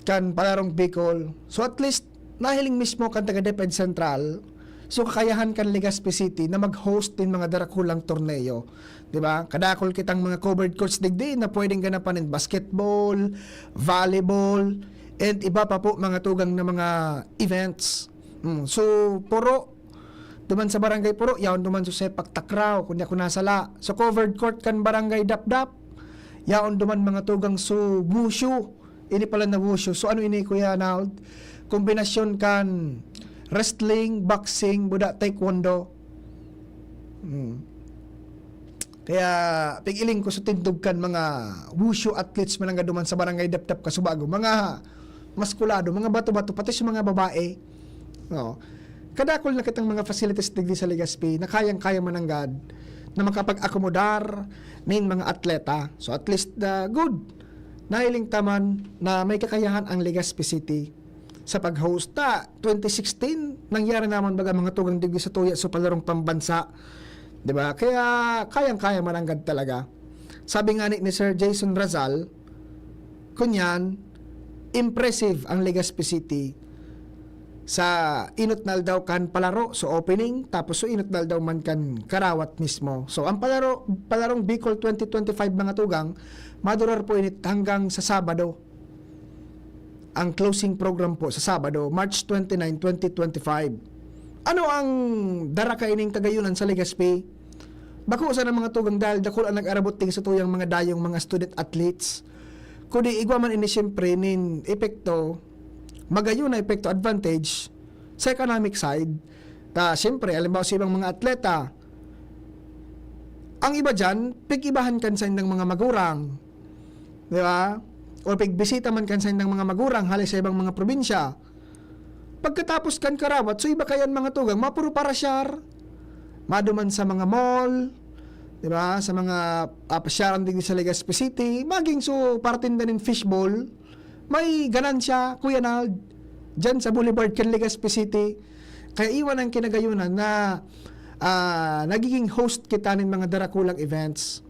kan Palarong Bicol. So, at least, nahiling mismo kan taga DepEd Central, so, kakayahan kan Legazpi City na mag-host nin mga darakulang torneo. Di ba? Kadakol kitang mga covered courts digdi na pwedeng ganapan nin basketball, volleyball, and iba pa po mga tugang na mga events. Mm, so, Poro, duman sa Barangay Poro, yaon duman sa sepak takraw, kung di ako nasala. Sa covered court kan Barangay Dapdap, yaon duman mga tugang so wushu. Ini pala na wushu. So, ano ini, Kuya Nald? Kombinasyon kan wrestling, boxing, buda, taekwondo. Hmm. Kaya, pig-iling ko sa tindog kan mga wushu athletes mananggad duman sa Barangay Dapdap, Kasubago. Mga maskulado, mga bato-bato, pati sa mga babae. No? Kadakol na kitang mga facilities digdi sa Legazpi na kayang-kaya mananggad na makapag-akomodar nin mga atleta. So, at least, uh, good. Nahiling ta man na may kakayahan ang Legazpi City sa pag-host. Ta, twenty sixteen, nangyari naman baga mga tugang digdi sa tuya sa palarong pambansa. Di ba? Kaya kayang-kaya mananggad talaga. Sabi nga ni, ni Sir Jason Razal, kunyan, impressive ang Legazpi City sa inot na aldaw kan palaro, so opening, tapos so inot na aldaw man kan karawat mismo. So, ang palaro, palarong Bicol twenty twenty-five, mga tugang, madurar po init hanggang sa Sabado. Ang closing program po sa Sabado, March twenty-nine, twenty twenty-five. Ano ang dara kaining kagayunan sa Legazpi? Bako sana, mga tugang, dahil dakul ang nag-arabot digdi sa tuyang mga dayong mga student athletes. Kundi igwa man ini siyempre nin epekto, magayon na epekto, advantage sa economic side. Ta, siyempre, halimbawa sa ibang mga atleta, ang iba diyan, pig-ibahan kan saindang mga magurang, di ba? O pigbisita man kan saindang mga magurang hale sa ibang mga probinsya. Pagkatapos kan karawat, so iba kayan mga tugang, mapuro parasyar, maduman sa mga mall, di ba? Sa mga, ah, pasyaran digdi sa Legazpi City, maging so parte na nin fishball, may ganansya, Kuya Nald, dyan sa Boulevard kan Legazpi City. Kaya iwan ang kinagayunan na, ah, nagiging host kita nin mga darakulang events,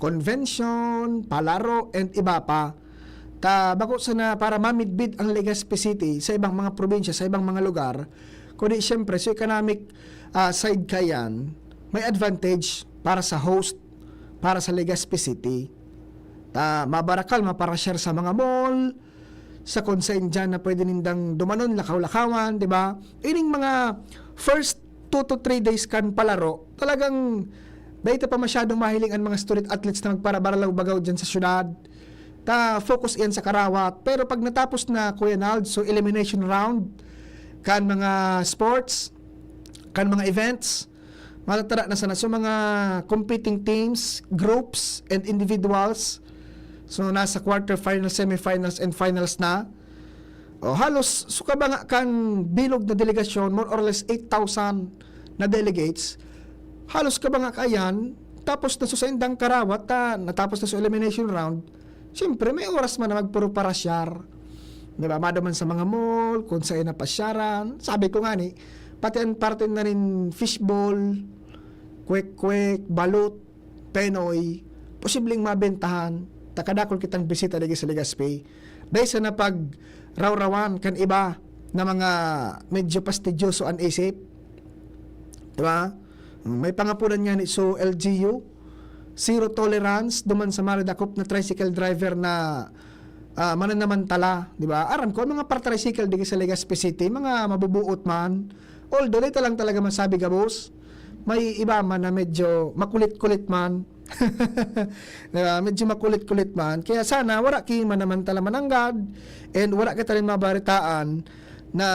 convention, palaro, and iba pa. Ta, bako sana para mamidbid ang Legazpi City sa ibang mga probinsya, sa ibang mga lugar, kundi siyempre sa economic, ah, side kayan, may advantage para sa host, para sa Legazpi City. Ta, mabarakal, maparasyar sa mga mall, sa kung sain dyan na pwede nindang dumanon, lakaw-lakawan, di ba? Ining mga first two to three days kan palaro, talagang dai ta pa masyadong mahiling an mga student athletes na magparabaralaw-bagaw dyan sa syudad. Ta, focus iyan sa karawat. Pero pag natapos na, Kuya Nald, so elimination round, kan mga sports, kan mga events, matatara na sana. So, mga competing teams, groups, and individuals, so, nasa quarterfinals, semifinals, and finals na. O, halos, so, kabanga kan bilog na delegasyon, more or less eight thousand na delegates. Halos kabanga kaiyan, tapos na so saindang karawat, ta, natapos na so elimination round, siyempre, may oras man na magpuro parasyar. Di ba? Maduman sa mga mall, kung sain na pasyaran. Sabi ko nga ni, pati ang parte na rin fishball, kwek-kwek, balut, penoy, posibleng mabentahan, ta kadakol kitang bisita digdi sa Legazpi. Dahil sa napag, rawrawan kan iba na mga medyo pastidyoso an isip. Di ba? May pangapunan nga ni so L G U, zero tolerance duman sa maridakop na tricycle driver na, ah, mananamantala, di ba? Aram ko, ang mga para-tricycle digdi sa Legazpi City, mga mabubuot man. Although, dai ta lang talaga masabi gabos, may iba man na medyo makulit-kulit man. Di ba? Medyo makulit-kulit man. Kaya sana, wala ki manamantala mananggad, and wala kita rin mabaritaan na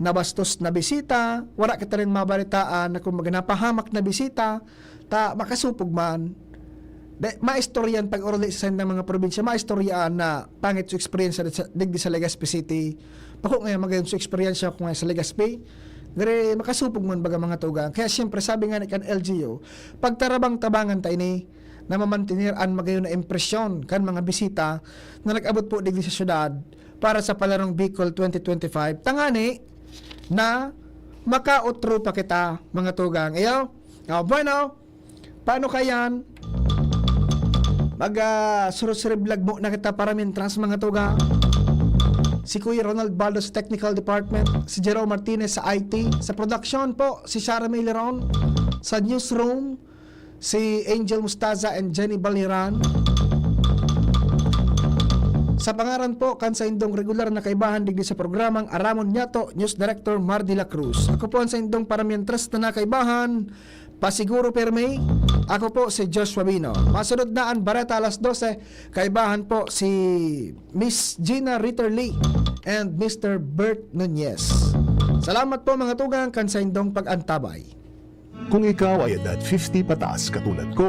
nabastos na bisita, wala kita rin mabaritaan na kumbaga napahamak na bisita, ta makasupog man. De, maistoryan pag-oruli sa saindang mga probinsya, maistoryan na pangit so eksperyensya sa, digdi sa Legazpi City. Bako ngayon magayon so eksperyensya ko ngayon sa Legazpi. Gare, makasupog man baga mga tugang. Kaya siyempre, sabi nga ni kan L G U, pagtarabang-tabangan ta ini na mamantener an magayon na impresyon kan mga bisita na nag-abot po digdi sa syudad para sa Palarong Bicol twenty twenty-five. Tangani na makaotro pa kita, mga tugang. Iyo? Oh, bueno, paano kayan? Mag, ah, surusuriblagmo na kita para mintras, mga tugang. Si Kuya Ronald Baldo sa Technical Department, si Jerome Martinez sa I T, sa production po, si Shara May Leron, sa newsroom, si Angel Mustaza and Jenny Baliran. Sa pangaran po kan saindong regular na kaibahan digdi sa programang Aramon Nyato, News Director Mar de la Cruz. Ako po ang saindong paramientras na nakaibahan, Pasiguro Perme. Ako po si Joshua Bino. Masunod na ang Bareta alas dose. Kaibahan po si Miss Gina Ritterly and Mister Bert Nunez. Salamat po, mga tugang, kan saindong pag-antabay. Kung ikaw ay edad fifty pataas katulad ko,